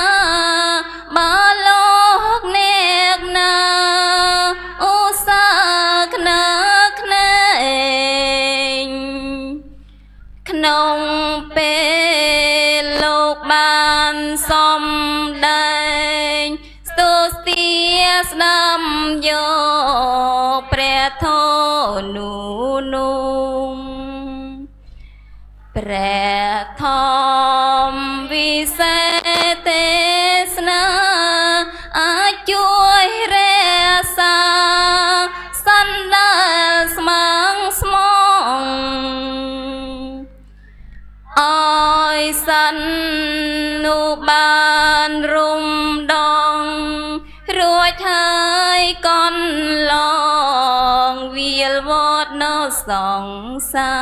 បើលោកអ្នកណាឧស្សាហ៍ខ្នើខ្នែងក្នុងពេលលោកបានសំដែងស្ទស្ទាស្ដាំយកព្រះធម៌នោះព្រះធម៌វិសេសទេសនាអាចជួយរក្សាសន្តានស្មាងស្មងអើយសិននោះបានរុំដងរួចហើយកន្លងវាលវត្តនៅសង្សា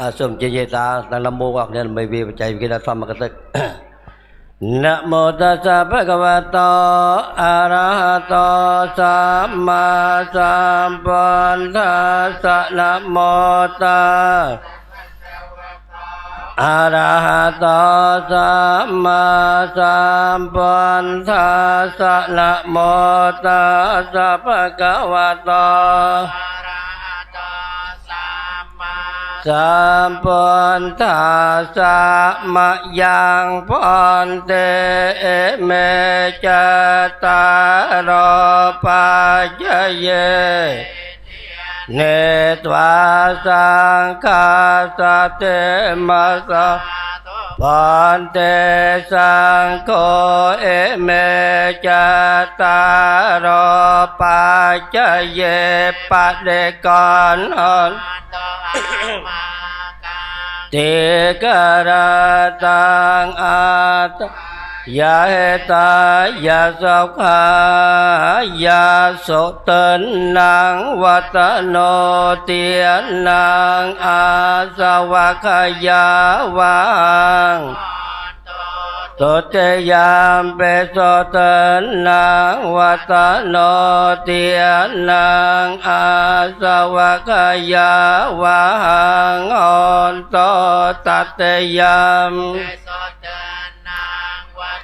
រ សូមជ័យតាដល់នមោអរអ្នកដើម្បីវាបច្ច័យវិកិធម្មកទឹកនមោតស្សៈភគវតោអរហតោសម្មាសម្ពុទ្ធស្សៈនមោតអរហតោសម្មាសម្ពុទ្ធស្សៈនមោតស្សៈភគវតោសម្ពុទ្ធាសមយ៉ាងពន្ទេមេចតារោបច្ចយេនេត្វាសង្ខាសតិមសពន្ទេសង្ឃោអេមេចតារោបច្ចយេបដិកនទេករតាំងអតយាហេតាយាសុខាយាសុតនੰវតនោទានੰអាសវខយាវាងទុតិយាមបេសុតនੰវតនោទានੰអាសវខយាវាងអន្តតតិយាម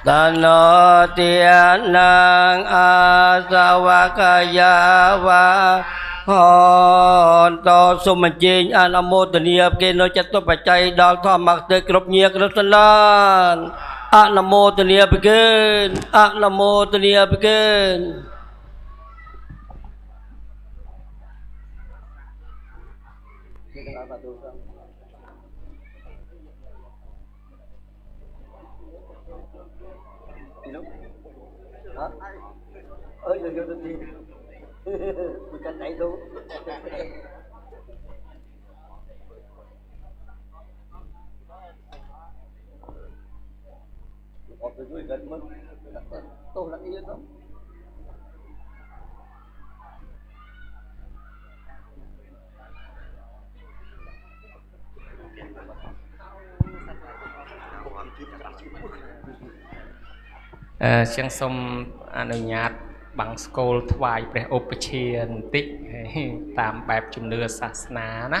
តនោទានੰអាសវខយាវាហន្តសូមអញ្ជើញអនុមោទនាគេនៅចិត្តបច្ច័យដល់ធម្មទឹកគ្រប់ញាគ្រប់សន្តានអនុមោទនាប្រគេនអនុមោទនាប្រគេនអើយយកទៅទី bukan itu ទៅជួយกันមើលទោសលអៀទៅ ជាងសូមអនុញ្ញាតបង្ស្កូលថ្វាយព្រះឧបជាបន្តិចតាមបែបជំនឿសាសនាណា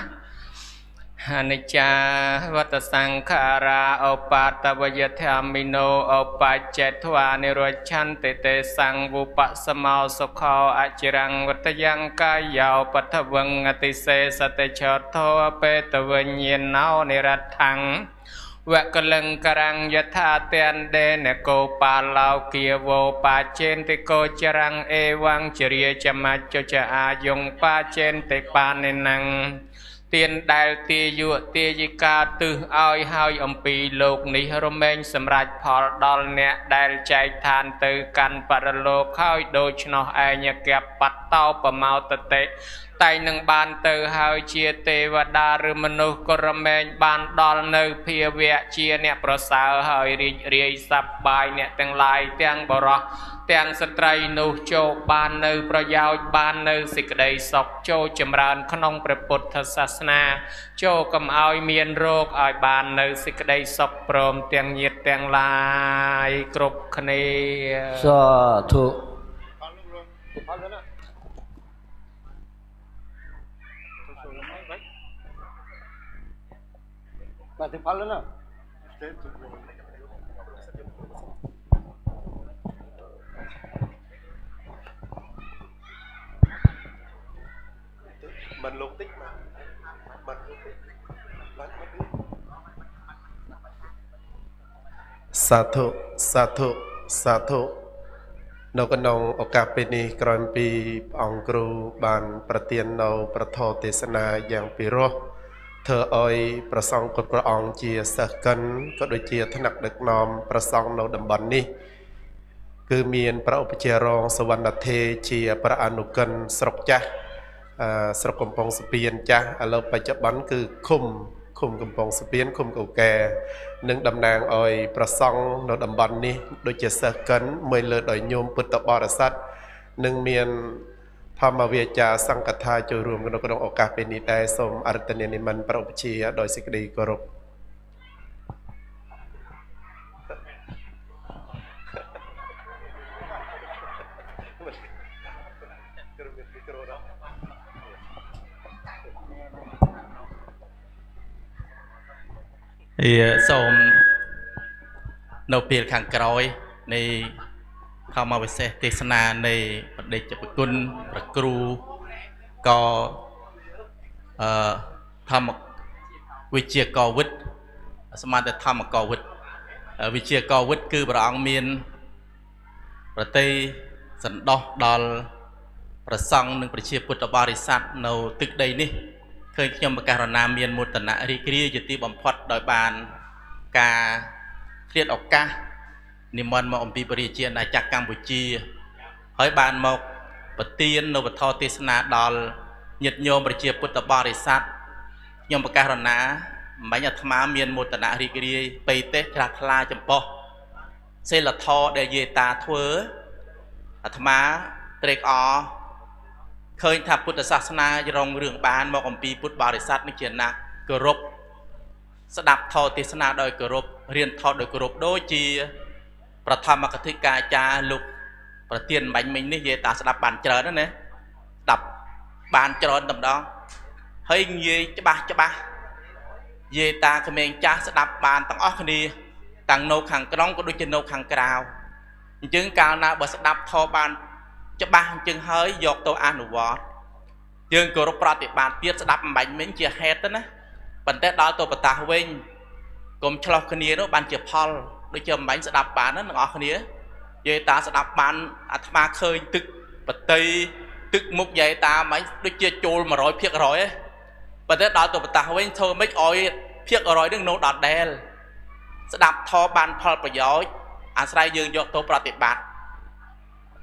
អនិច្ចាវត្តសង្ខារាឧបតវយធម្មិនោឧបច្ចេធ្វានិរច្ឆន្តិទេសង្វុបសមោសុខោអចិរੰវត្តយ៉ាងកាយោបថវងអតិសេសតិឆោធោបេតវិញ្ញាណោនិរដ្ឋੰ វកលង្ករੰយថាទានដេនកោបាឡោគាវោបាចេនតិកោចរੰអេវੰចរិយចមច្ចចអាយងបាចេនតិបានិណੰទានដែលទាយុទាយិកាទិសឲ្យហើយអំពីលោកនេះរមែងសម្រាប់ផលដល់អ្នកដែលចែកឋានទៅកាន់បរលោកហើយដូច្នោះឯងកបត្តោបមោតតិតែនឹងបានទៅហើយជាទេវតាឬមនុស្សក៏រមែងបានដល់នៅភាវៈជាអ្នកប្រសើរហើយរីករាយសប្បាយអ្នកទាំងឡាយទាំងបរោះទាំងស្ត្រីនោះចូលបាននៅប្រយោជន៍បាននៅសេចក្តីសុខចូលចម្រើនក្នុងព្រះពុទ្ធសាសនាចូលកុំឲ្យមានរោគឲ្យបាននៅសេចក្តីសុខព្រមទាំងញាតិទាំងឡាយគ្រប់គ្នាសាធុបាទផលណាមិនលោកតិចបាទសាធុសាធុសាធុនៅក្នុងឱកាសពេលនេះក្រោយពីព្រះអង្គគ្រូបានប្រទាននៅប្រធមទេសនាយ៉ាងពិរោះធ្វើឲ្យប្រសង់គ្រប់ព្រះអង្គជាសិស្សកិនក៏ដូចជាថ្នាក់ដឹកនាំប្រសង់នៅតំបន់នេះគឺមានព្រះឧបជារងសវណ្ណធេជាព្រះអនុកិនស្រុកចាស់ស្រុកកំពង់ស្ពានចាស់ឥឡូវបច្ចុប្បន្នគឺឃុំកំពង់ស្ពានឃុំកូកែនិងតំណាងឲ្យប្រសង់នៅតំបន់នេះដូចជាសិស្សកិនមួយលើដោយញោមពុទ្ធបរិស័ទនិងមានធម្មវាចាសង្កថាចូលរួមនៅក្នុងឱកាសពេលនេះដែរសូមអរតនានិមន្តព្រះឧបជាដោយសេចក្តីគោរពសូមនៅពេលខាងក្រោយនៃធម្មវិសេសទេសនានៃបដិជប្រគុណព្រះគ្រូក៏ធម្មវិជ្ជាកវិទ្យស្មានតែធម្មកវិទ្យវិជ្ជាកវិទ្យគឺព្រះអង្គមានប្រតិសន្តោសដល់ព្រះសង្ឃនិងប្រជាពុទ្ធបរិស័ទនៅទឹកដីនេះឃើញខ្ញុំប្រកាសរណាមានមោទនៈរីករាយជាទីបំផុតដោយបានការឆ្លៀតឱកាសនិមន្តមកអំពីព្រះរាជាណាចក្រកម្ពុជាហើយបានមកប្រទាននៅពធទេសនាដល់ញាតិញោមប្រជាពុទ្ធបរិស័ទខ្ញុំប្រកាសរណាមិនបាញ់អាត្មាមានមោទនៈរីករាយបៃតេច្រាស់ថ្លាចំពោះសិលធម៌ដែលយាយតាធ្វើអាត្មាត្រេកអរឃើញថាពុទ្ធសាសនារងរឿងបានមកអំពីពុទ្ធបរិស័ទនេះជាណាស់គោរពស្ដាប់ធម៌ទេសនាដោយគោរពរៀនធម៌ដោយគោរពដូចជាប្រធមគតិកាចារ្យលោកប្រធានបាញ់មិញនេះយាយតាស្ដាប់បានច្រើនណាស់ស្ដាប់បានច្រើនតែម្ដងហើយនិយាយច្បាស់ច្បាស់យាយតាក្មេងចាស់ស្ដាប់បានទាំងអស់គ្នាទាំងនៅខាងក្នុងក៏ដូចជានៅខាងក្រៅអញ្ចឹងកាលណាបើស្ដាប់ធម៌បានច្បាស់អញ្ចឹងហើយយកទៅអនុវត្តយើងគោរពប្រតិបត្តិទៀតស្ដាប់អំបញ្ញមិញជាហេតុទៅណាប៉ុន្តែដល់ទៅបតាសវិញកុំឆ្លោះគ្នានោះបានជាផលដូចជាអំបញ្ញស្ដាប់បានណាទាំងអស់គ្នាយាយតាស្ដាប់បានអាត្មាឃើញទឹកបតីទឹកមុខយាយតាអំបញ្ញដូចជាចូល100%ឯងប៉ុន្តែដល់ទៅបតាសវិញធ្វើម៉េចឲ្យភាគ100នឹងនៅដដែលស្ដាប់ធម៌បានផលប្រយោជន៍អាស្រ័យយើងយកទៅប្រតិបត្តិ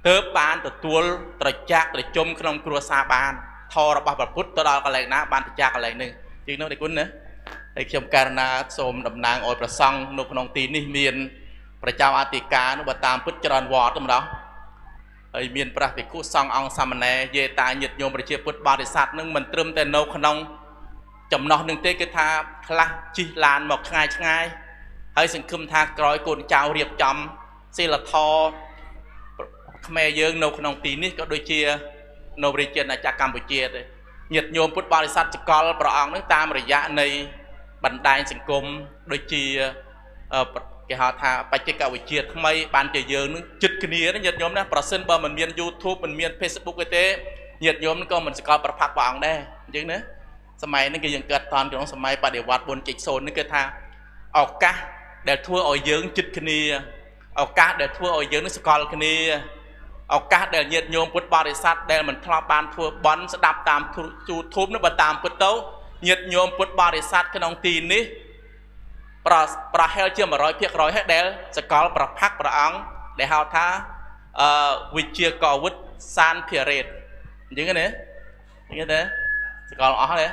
ទើបបានទទួលត្រចះត្រជុំក្នុងគ្រួសារបានធម៌របស់ព្រះពុទ្ធទៅដល់កន្លែងណាបានត្រចះកន្លែងនេះជាងនោះទេគុណណាហើយខ្ញុំករណាសូមតំណាងឲ្យព្រះសង្ឃនៅក្នុងទីនេះមានប្រជាអធិការនោះបើតាមពិតច្រើនវត្តម្ដងហើយមានព្រះភិក្ខុសង្ឃអង្គសាមណេរយាយតាញាតិញោមប្រជាពុទ្ធបរិស័ទនឹងមិនត្រឹមតែនៅក្នុងចំណោះនឹងទេគឺថាខ្លះជិះឡានមកឆ្ងាយឆ្ងាយហើយសង្ឃឹមថាក្រោយកូនចៅរៀបចំសិលធម៌ខ្មែរយើងនៅក្នុងទីនេះក៏ដូចជានៅរាជាណាចក្រកម្ពុជាទេញាតិញោមពុទ្ធបរិស័ទសកលព្រះអង្គនឹងតាមរយៈនៃបណ្ដាញសង្គមដូចជាគេហៅថាបច្ចេកវិទ្យាថ្មីបានជាយើងនឹងចិត្តគ្នាណាញាតិញោមណាប្រសិនបើមិនមាន YouTube មិនមាន Facebook ទេញាតិញោមក៏មិនសកលប្រផាក់ព្រះអង្គដែរអញ្ចឹងណាសម័យនេះគឺយើងកើតតនក្នុងសម័យបដិវត្ត 4.0 នេះគឺថា ឱកាសដែលធ្វើឲ្យយើងជិតគ្នាឱកាសដែលធ្វើឲ្យយើងនឹងស្គាល់គ្នាឱកាសដែលញាតិញោមពុទ្ធបរិស័ទដែលមិនធ្លាប់បានធ្វើបន់ស្ដាប់តាម YouTube នោះបើតាមពិតទៅញាតិញោមពុទ្ធបរិស័ទក្នុងទីនេះប្រហែលជា100%ហើយដែលសកលប្រផាក់ព្រះអង្គដែលហៅថាវិជាកវិទ្យសានភិរេតអញ្ចឹងណាអញ្ចឹងទេសកលអស់ទេ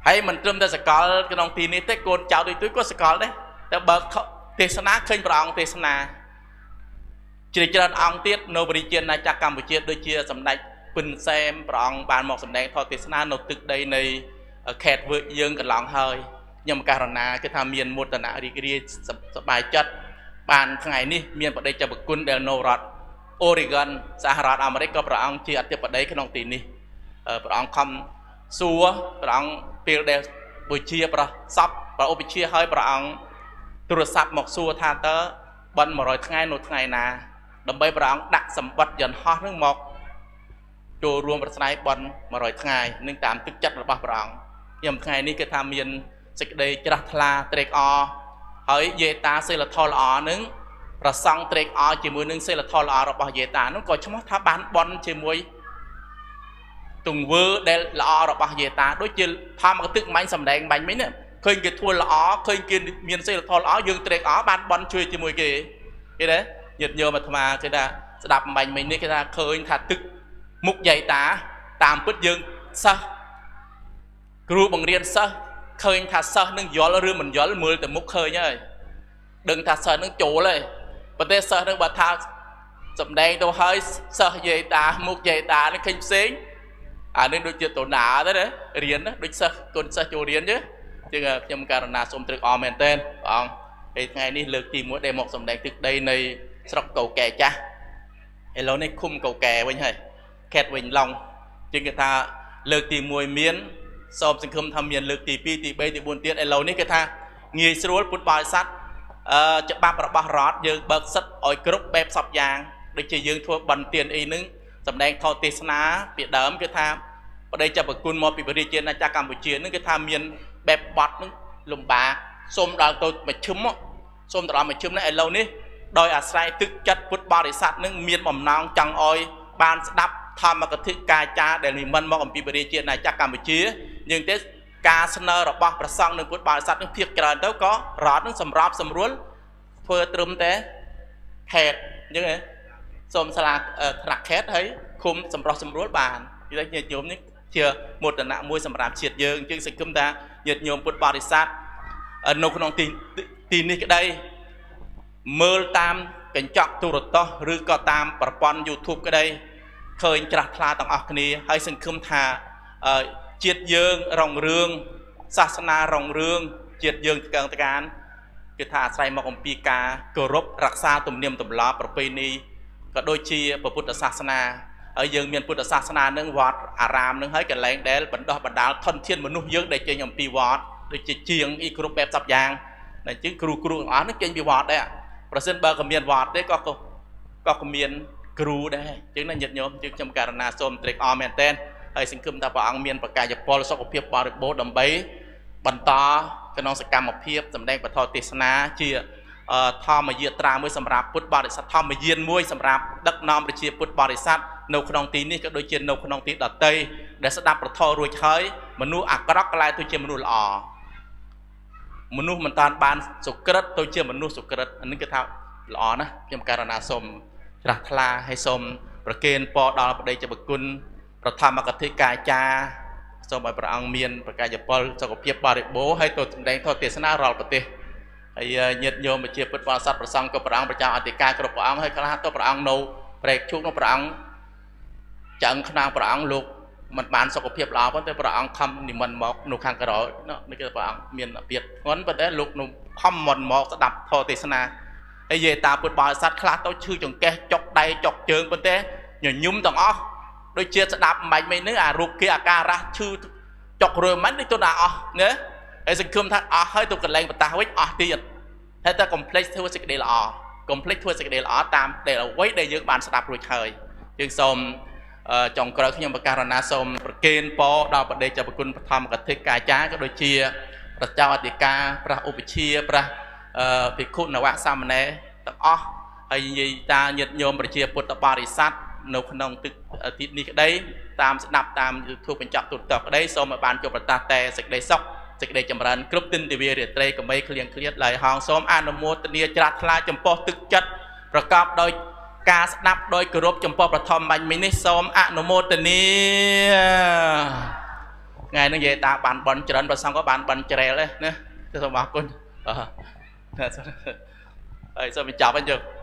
ហើយមិនត្រឹមតែសកលក្នុងទីនេះទេកូនចៅដូចទួយក៏សកលដែរតែបើទេសនាឃើញព្រះអង្គទេសនាជ្រាបច្រើនអង្គទៀតនៅប្រជាណាចក្រកម្ពុជាដូចជាសម្ដេចពិនសែមព្រះអង្គបានមកសម្ដែងធម៌ទេសនានៅទឹកដីនៃខេត្តវើយើងកន្លងហើយខ្ញុំករណាគឺថាមានមោទនៈរីករាយសប្បាយចិត្តបានថ្ងៃនេះមានបដិច្ចប្រគុណដែលនៅរដ្ឋអូរីហ្គនសហរដ្ឋអាមេរិកក៏ព្រះអង្គជាអធិបតីក្នុងទីនេះព្រះអង្គខំសួរព្រះអង្គពេលដែលបូជាប្រសពព្រះឧបជាហើយព្រះអង្គទូរស័ព្ទមកសួរថាតើបិណ្ឌ100ថ្ងៃនៅថ្ងៃណាដើម្បីព្រះអង្គដាក់សម្បត្តិយន្តហោះនឹងមកចូលរួមប្រស្រ័យបិណ្ឌ100ថ្ងៃនឹងតាមទឹកចិត្តរបស់ព្រះអង្គខ្ញុំថ្ងៃនេះគឺថាមានសេចក្តីច្រាស់ថ្លាត្រេកអរហើយយេតាសិលធម៌ល្អនឹងប្រសង់ត្រេកអរជាមួយនឹងសិលធម៌ល្អរបស់យេតានោះក៏ឈ្មោះថាបានបន់ជាមួយទង្វើដែលល្អរបស់យេតាដូចជាធម្មកទឹកមាញ់សម្ដែងបាញ់មិញណាឃើញគេធ្វើល្អឃើញគេមានសិលធម៌ល្អយើងត្រេកអរបានបន់ជួយជាមួយគេគេទេញាតិញោមអាត្មាគេថាស្ដាប់បាញ់មិញនេះគេថាឃើញថាទឹកមុខយាយតាតាមពិតយើងសិស្សគ្រូបង្រៀនសិស្សឃើញថាសិស្សនឹងយល់ឬមិនយល់មើលតែមុខឃើញហើយដឹងថាសិស្សនឹងចូលហើយប៉ុន្តែសិស្សនឹងបើថាសម្ដែងទៅហើយសិស្សយាយតាមុខយាយតានឹងឃើញផ្សេងអានឹងដូចជាតណាទៅណារៀនណាដូចសិស្សកូនសិស្សចូលរៀនទេជាងខ្ញុំករណាសូមត្រឹកអរមែនទែនព្រះអង្គពេលថ្ងៃនេះលើកទី1ដែលមកសម្ដែងទឹកដីនៃស្រុកកោកែចាស់ឥឡូវនេះឃុំកោកែវិញហើយខេត្តវិញឡុងជាងគេថាលើកទី1មានសូមសង្ឃឹមថាមានលើកទី2ទី3ទី4ទៀតឥឡូវនេះគេថាងាយស្រួលពុទ្ធបរិស័ទច្បាប់របស់រដ្ឋយើងបើកសិទ្ធឲ្យគ្រប់បែបសពយ៉ាងដូចជាយើងធ្វើបន់ទានអីហ្នឹងសម្ដែងធម៌ទេសនាពីដើមគេថាប្តីចាប់ប្រគុណមកពីប្រជាណាចក្រកម្ពុជាហ្នឹងគេថាមានបែបបត់ហ្នឹងលំបាកសូមដល់ទៅមជ្ឈិមសូមទៅដល់មជ្ឈិមនេះឥឡូវនេះដោយអាស្រ័យទឹកចិត្តពុទ្ធបរិស័ទហ្នឹងមានបំណងចង់ឲ្យបានស្ដាប់ធម្មកថាកាចាដែលនិមន្តមកអំពីប្រជាណាចក្រកម្ពុជាយើងទេការស្នើរបស់ព្រះសង្ឃនិងពុទ្ធបរិស័ទនឹងភាគច្រើនទៅក៏រដ្ឋនឹងសម្របសម្រួលធ្វើត្រឹមតែខេត្តអញ្ចឹងហ៎សូមសាលាថ្នាក់ខេត្តហើយឃុំសម្រោះសម្រួលបាននិយាយញាតិញោមនេះជាមោទនៈមួយសម្រាប់ជាតិយើងអញ្ចឹងសង្ឃឹមថាញាតិញោមពុទ្ធបរិស័ទនៅក្នុងទីនេះក្តីមើលតាមកញ្ចក់ទូរទស្សន៍ឬក៏តាមប្រព័ន្ធ YouTube ក្តីឃើញច្រាស់ថ្លាទាំងអស់គ្នាហើយសង្ឃឹមថាជាតិយើងរងរឿងសាសនារងរឿងជាតិយើងតកើងតកានគឺថាអាស្រ័យមកអំពីការគោរពរក្សាទំនៀមទម្លាប់ប្រពៃណីក៏ដូចជាពុទ្ធសាសនាហើយយើងមានពុទ្ធសាសនានឹងវត្តអារាមនឹងហើយកន្លែងដែលបណ្ដោះបណ្ដាលធនធានមនុស្សយើងដែលចេញអំពីវត្តដូចជាជាងអីគ្រប់បែបសពយ៉ាងតែជាងគ្រូទាំងអស់នឹងចេញពីវត្តដែរប្រសិនបើក៏មានវត្តទេក៏ក៏មានគ្រូដែរអញ្ចឹងណាញាតិញោមយើងខ្ញុំករណាសូមត្រេកអរមែនទែនហើយសង្ឃឹមថាព្រះអង្គមានប្រកាយពលសុខភាពបរិបូរណ៍ដើម្បីបន្តក្នុងសកម្មភាពសម្ដែងពធទេសនាជាធម្មយាត្រាមួយសម្រាប់ពុទ្ធបរិស័ទធម្មយានមួយសម្រាប់ដឹកនាំប្រជាពុទ្ធបរិស័ទនៅក្នុងទីនេះក៏ដូចជានៅក្នុងទីដទៃដែលស្ដាប់ប្រធរួចហើយមនុស្សអាក្រក់ក្លាយទៅជាមនុស្សល្អមនុស្សមិនតានបានសុក្រិតទៅជាមនុស្សសុក្រិតអានេះគឺថាល្អណាស់ខ្ញុំករណាសូមច្រាស់ថ្លាហើយសូមប្រគេនពរដល់ប្តីជាប្រគុណប្រធម្មកថាកាចាសូមឲ្យព្រះអង្គមានប្រកាយពលសុខភាពបរិបូរណ៍ហើយទៅសម្ដែងធម៌ទេសនារាល់ប្រទេសហើយញាតិញោមជាពុទ្ធបរិស័ទប្រសង្ឃក៏ព្រះអង្គប្រចាំអធិការគ្រប់ព្រះអង្គហើយខ្លះទៅព្រះអង្គនៅព្រែកឈូកនោះព្រះអង្គឆ្អឹងខ្នងព្រះអង្គលោកមិនបានសុខភាពល្អប៉ុន្តែព្រះអង្គខំនិមន្តមកនៅខាងក្រោយនេះគឺព្រះអង្គមានអភិធ្ងន់ប៉ុន្តែលោកនៅខំមន្តមកស្ដាប់ធម៌ទេសនាហើយយាយតាពុទ្ធបរិស័ទខ្លះទៅឈឺចង្កេះចុកដៃចុកជើងប៉ុន្តែញញឹមទាំងអស់ដូចជាស្ដាប់មិនមិនហ្នឹងអារូបគេអាការៈឈឺចុករើមិនដូចទៅណាអស់ណាហើយសង្ឃឹមថាអស់ហើយទៅកន្លែងបតាសវិញអស់ទៀតតែតែកុំភ្លេចធ្វើសេចក្តីល្អកុំភ្លេចធ្វើសេចក្តីល្អតាមដែលអ្វីដែលយើងបានស្ដាប់រួចហើយយើងសូមចុងក្រោយខ្ញុំប្រកាសរណាសូមប្រគេនពរដល់បដិច្ចប្រគុណបឋមកថាកាចាក៏ដូចជា ព្រះចៅអធិការ ព្រះឧបជា ព្រះភិក្ខុនវសាមណេរទាំងអស់ ហើយយាយតាញាតិញោមប្រជាពុទ្ធបរិស័ទនៅក្នុងទឹកទីនេះក្តី តាមស្ដាប់តាម YouTube បញ្ចប់ទូរទស្សន៍ក្តី សូមឲ្យបានជួបប្រតាតែសេចក្តីសុខ សេចក្តីចម្រើនគ្រប់ទិនទិវារាត្រី កុំបីឃ្លៀងឃ្លាតឡើយហង។ សូមអនុមោទនាច្រាស់ថ្លាចំពោះទឹកចិត្តប្រកបដោយការស្ដាប់ដោយគោរពចំពោះប្រធមបាញ់មិញនេះ សូមអនុមោទនា។ ថ្ងៃនេះនិយាយតាបានបន់ច្រើន ប្រសងក៏បានបន់ច្រែលដែរណា សូមអរគុណ។ ហើយសូមបញ្ចប់វិញ។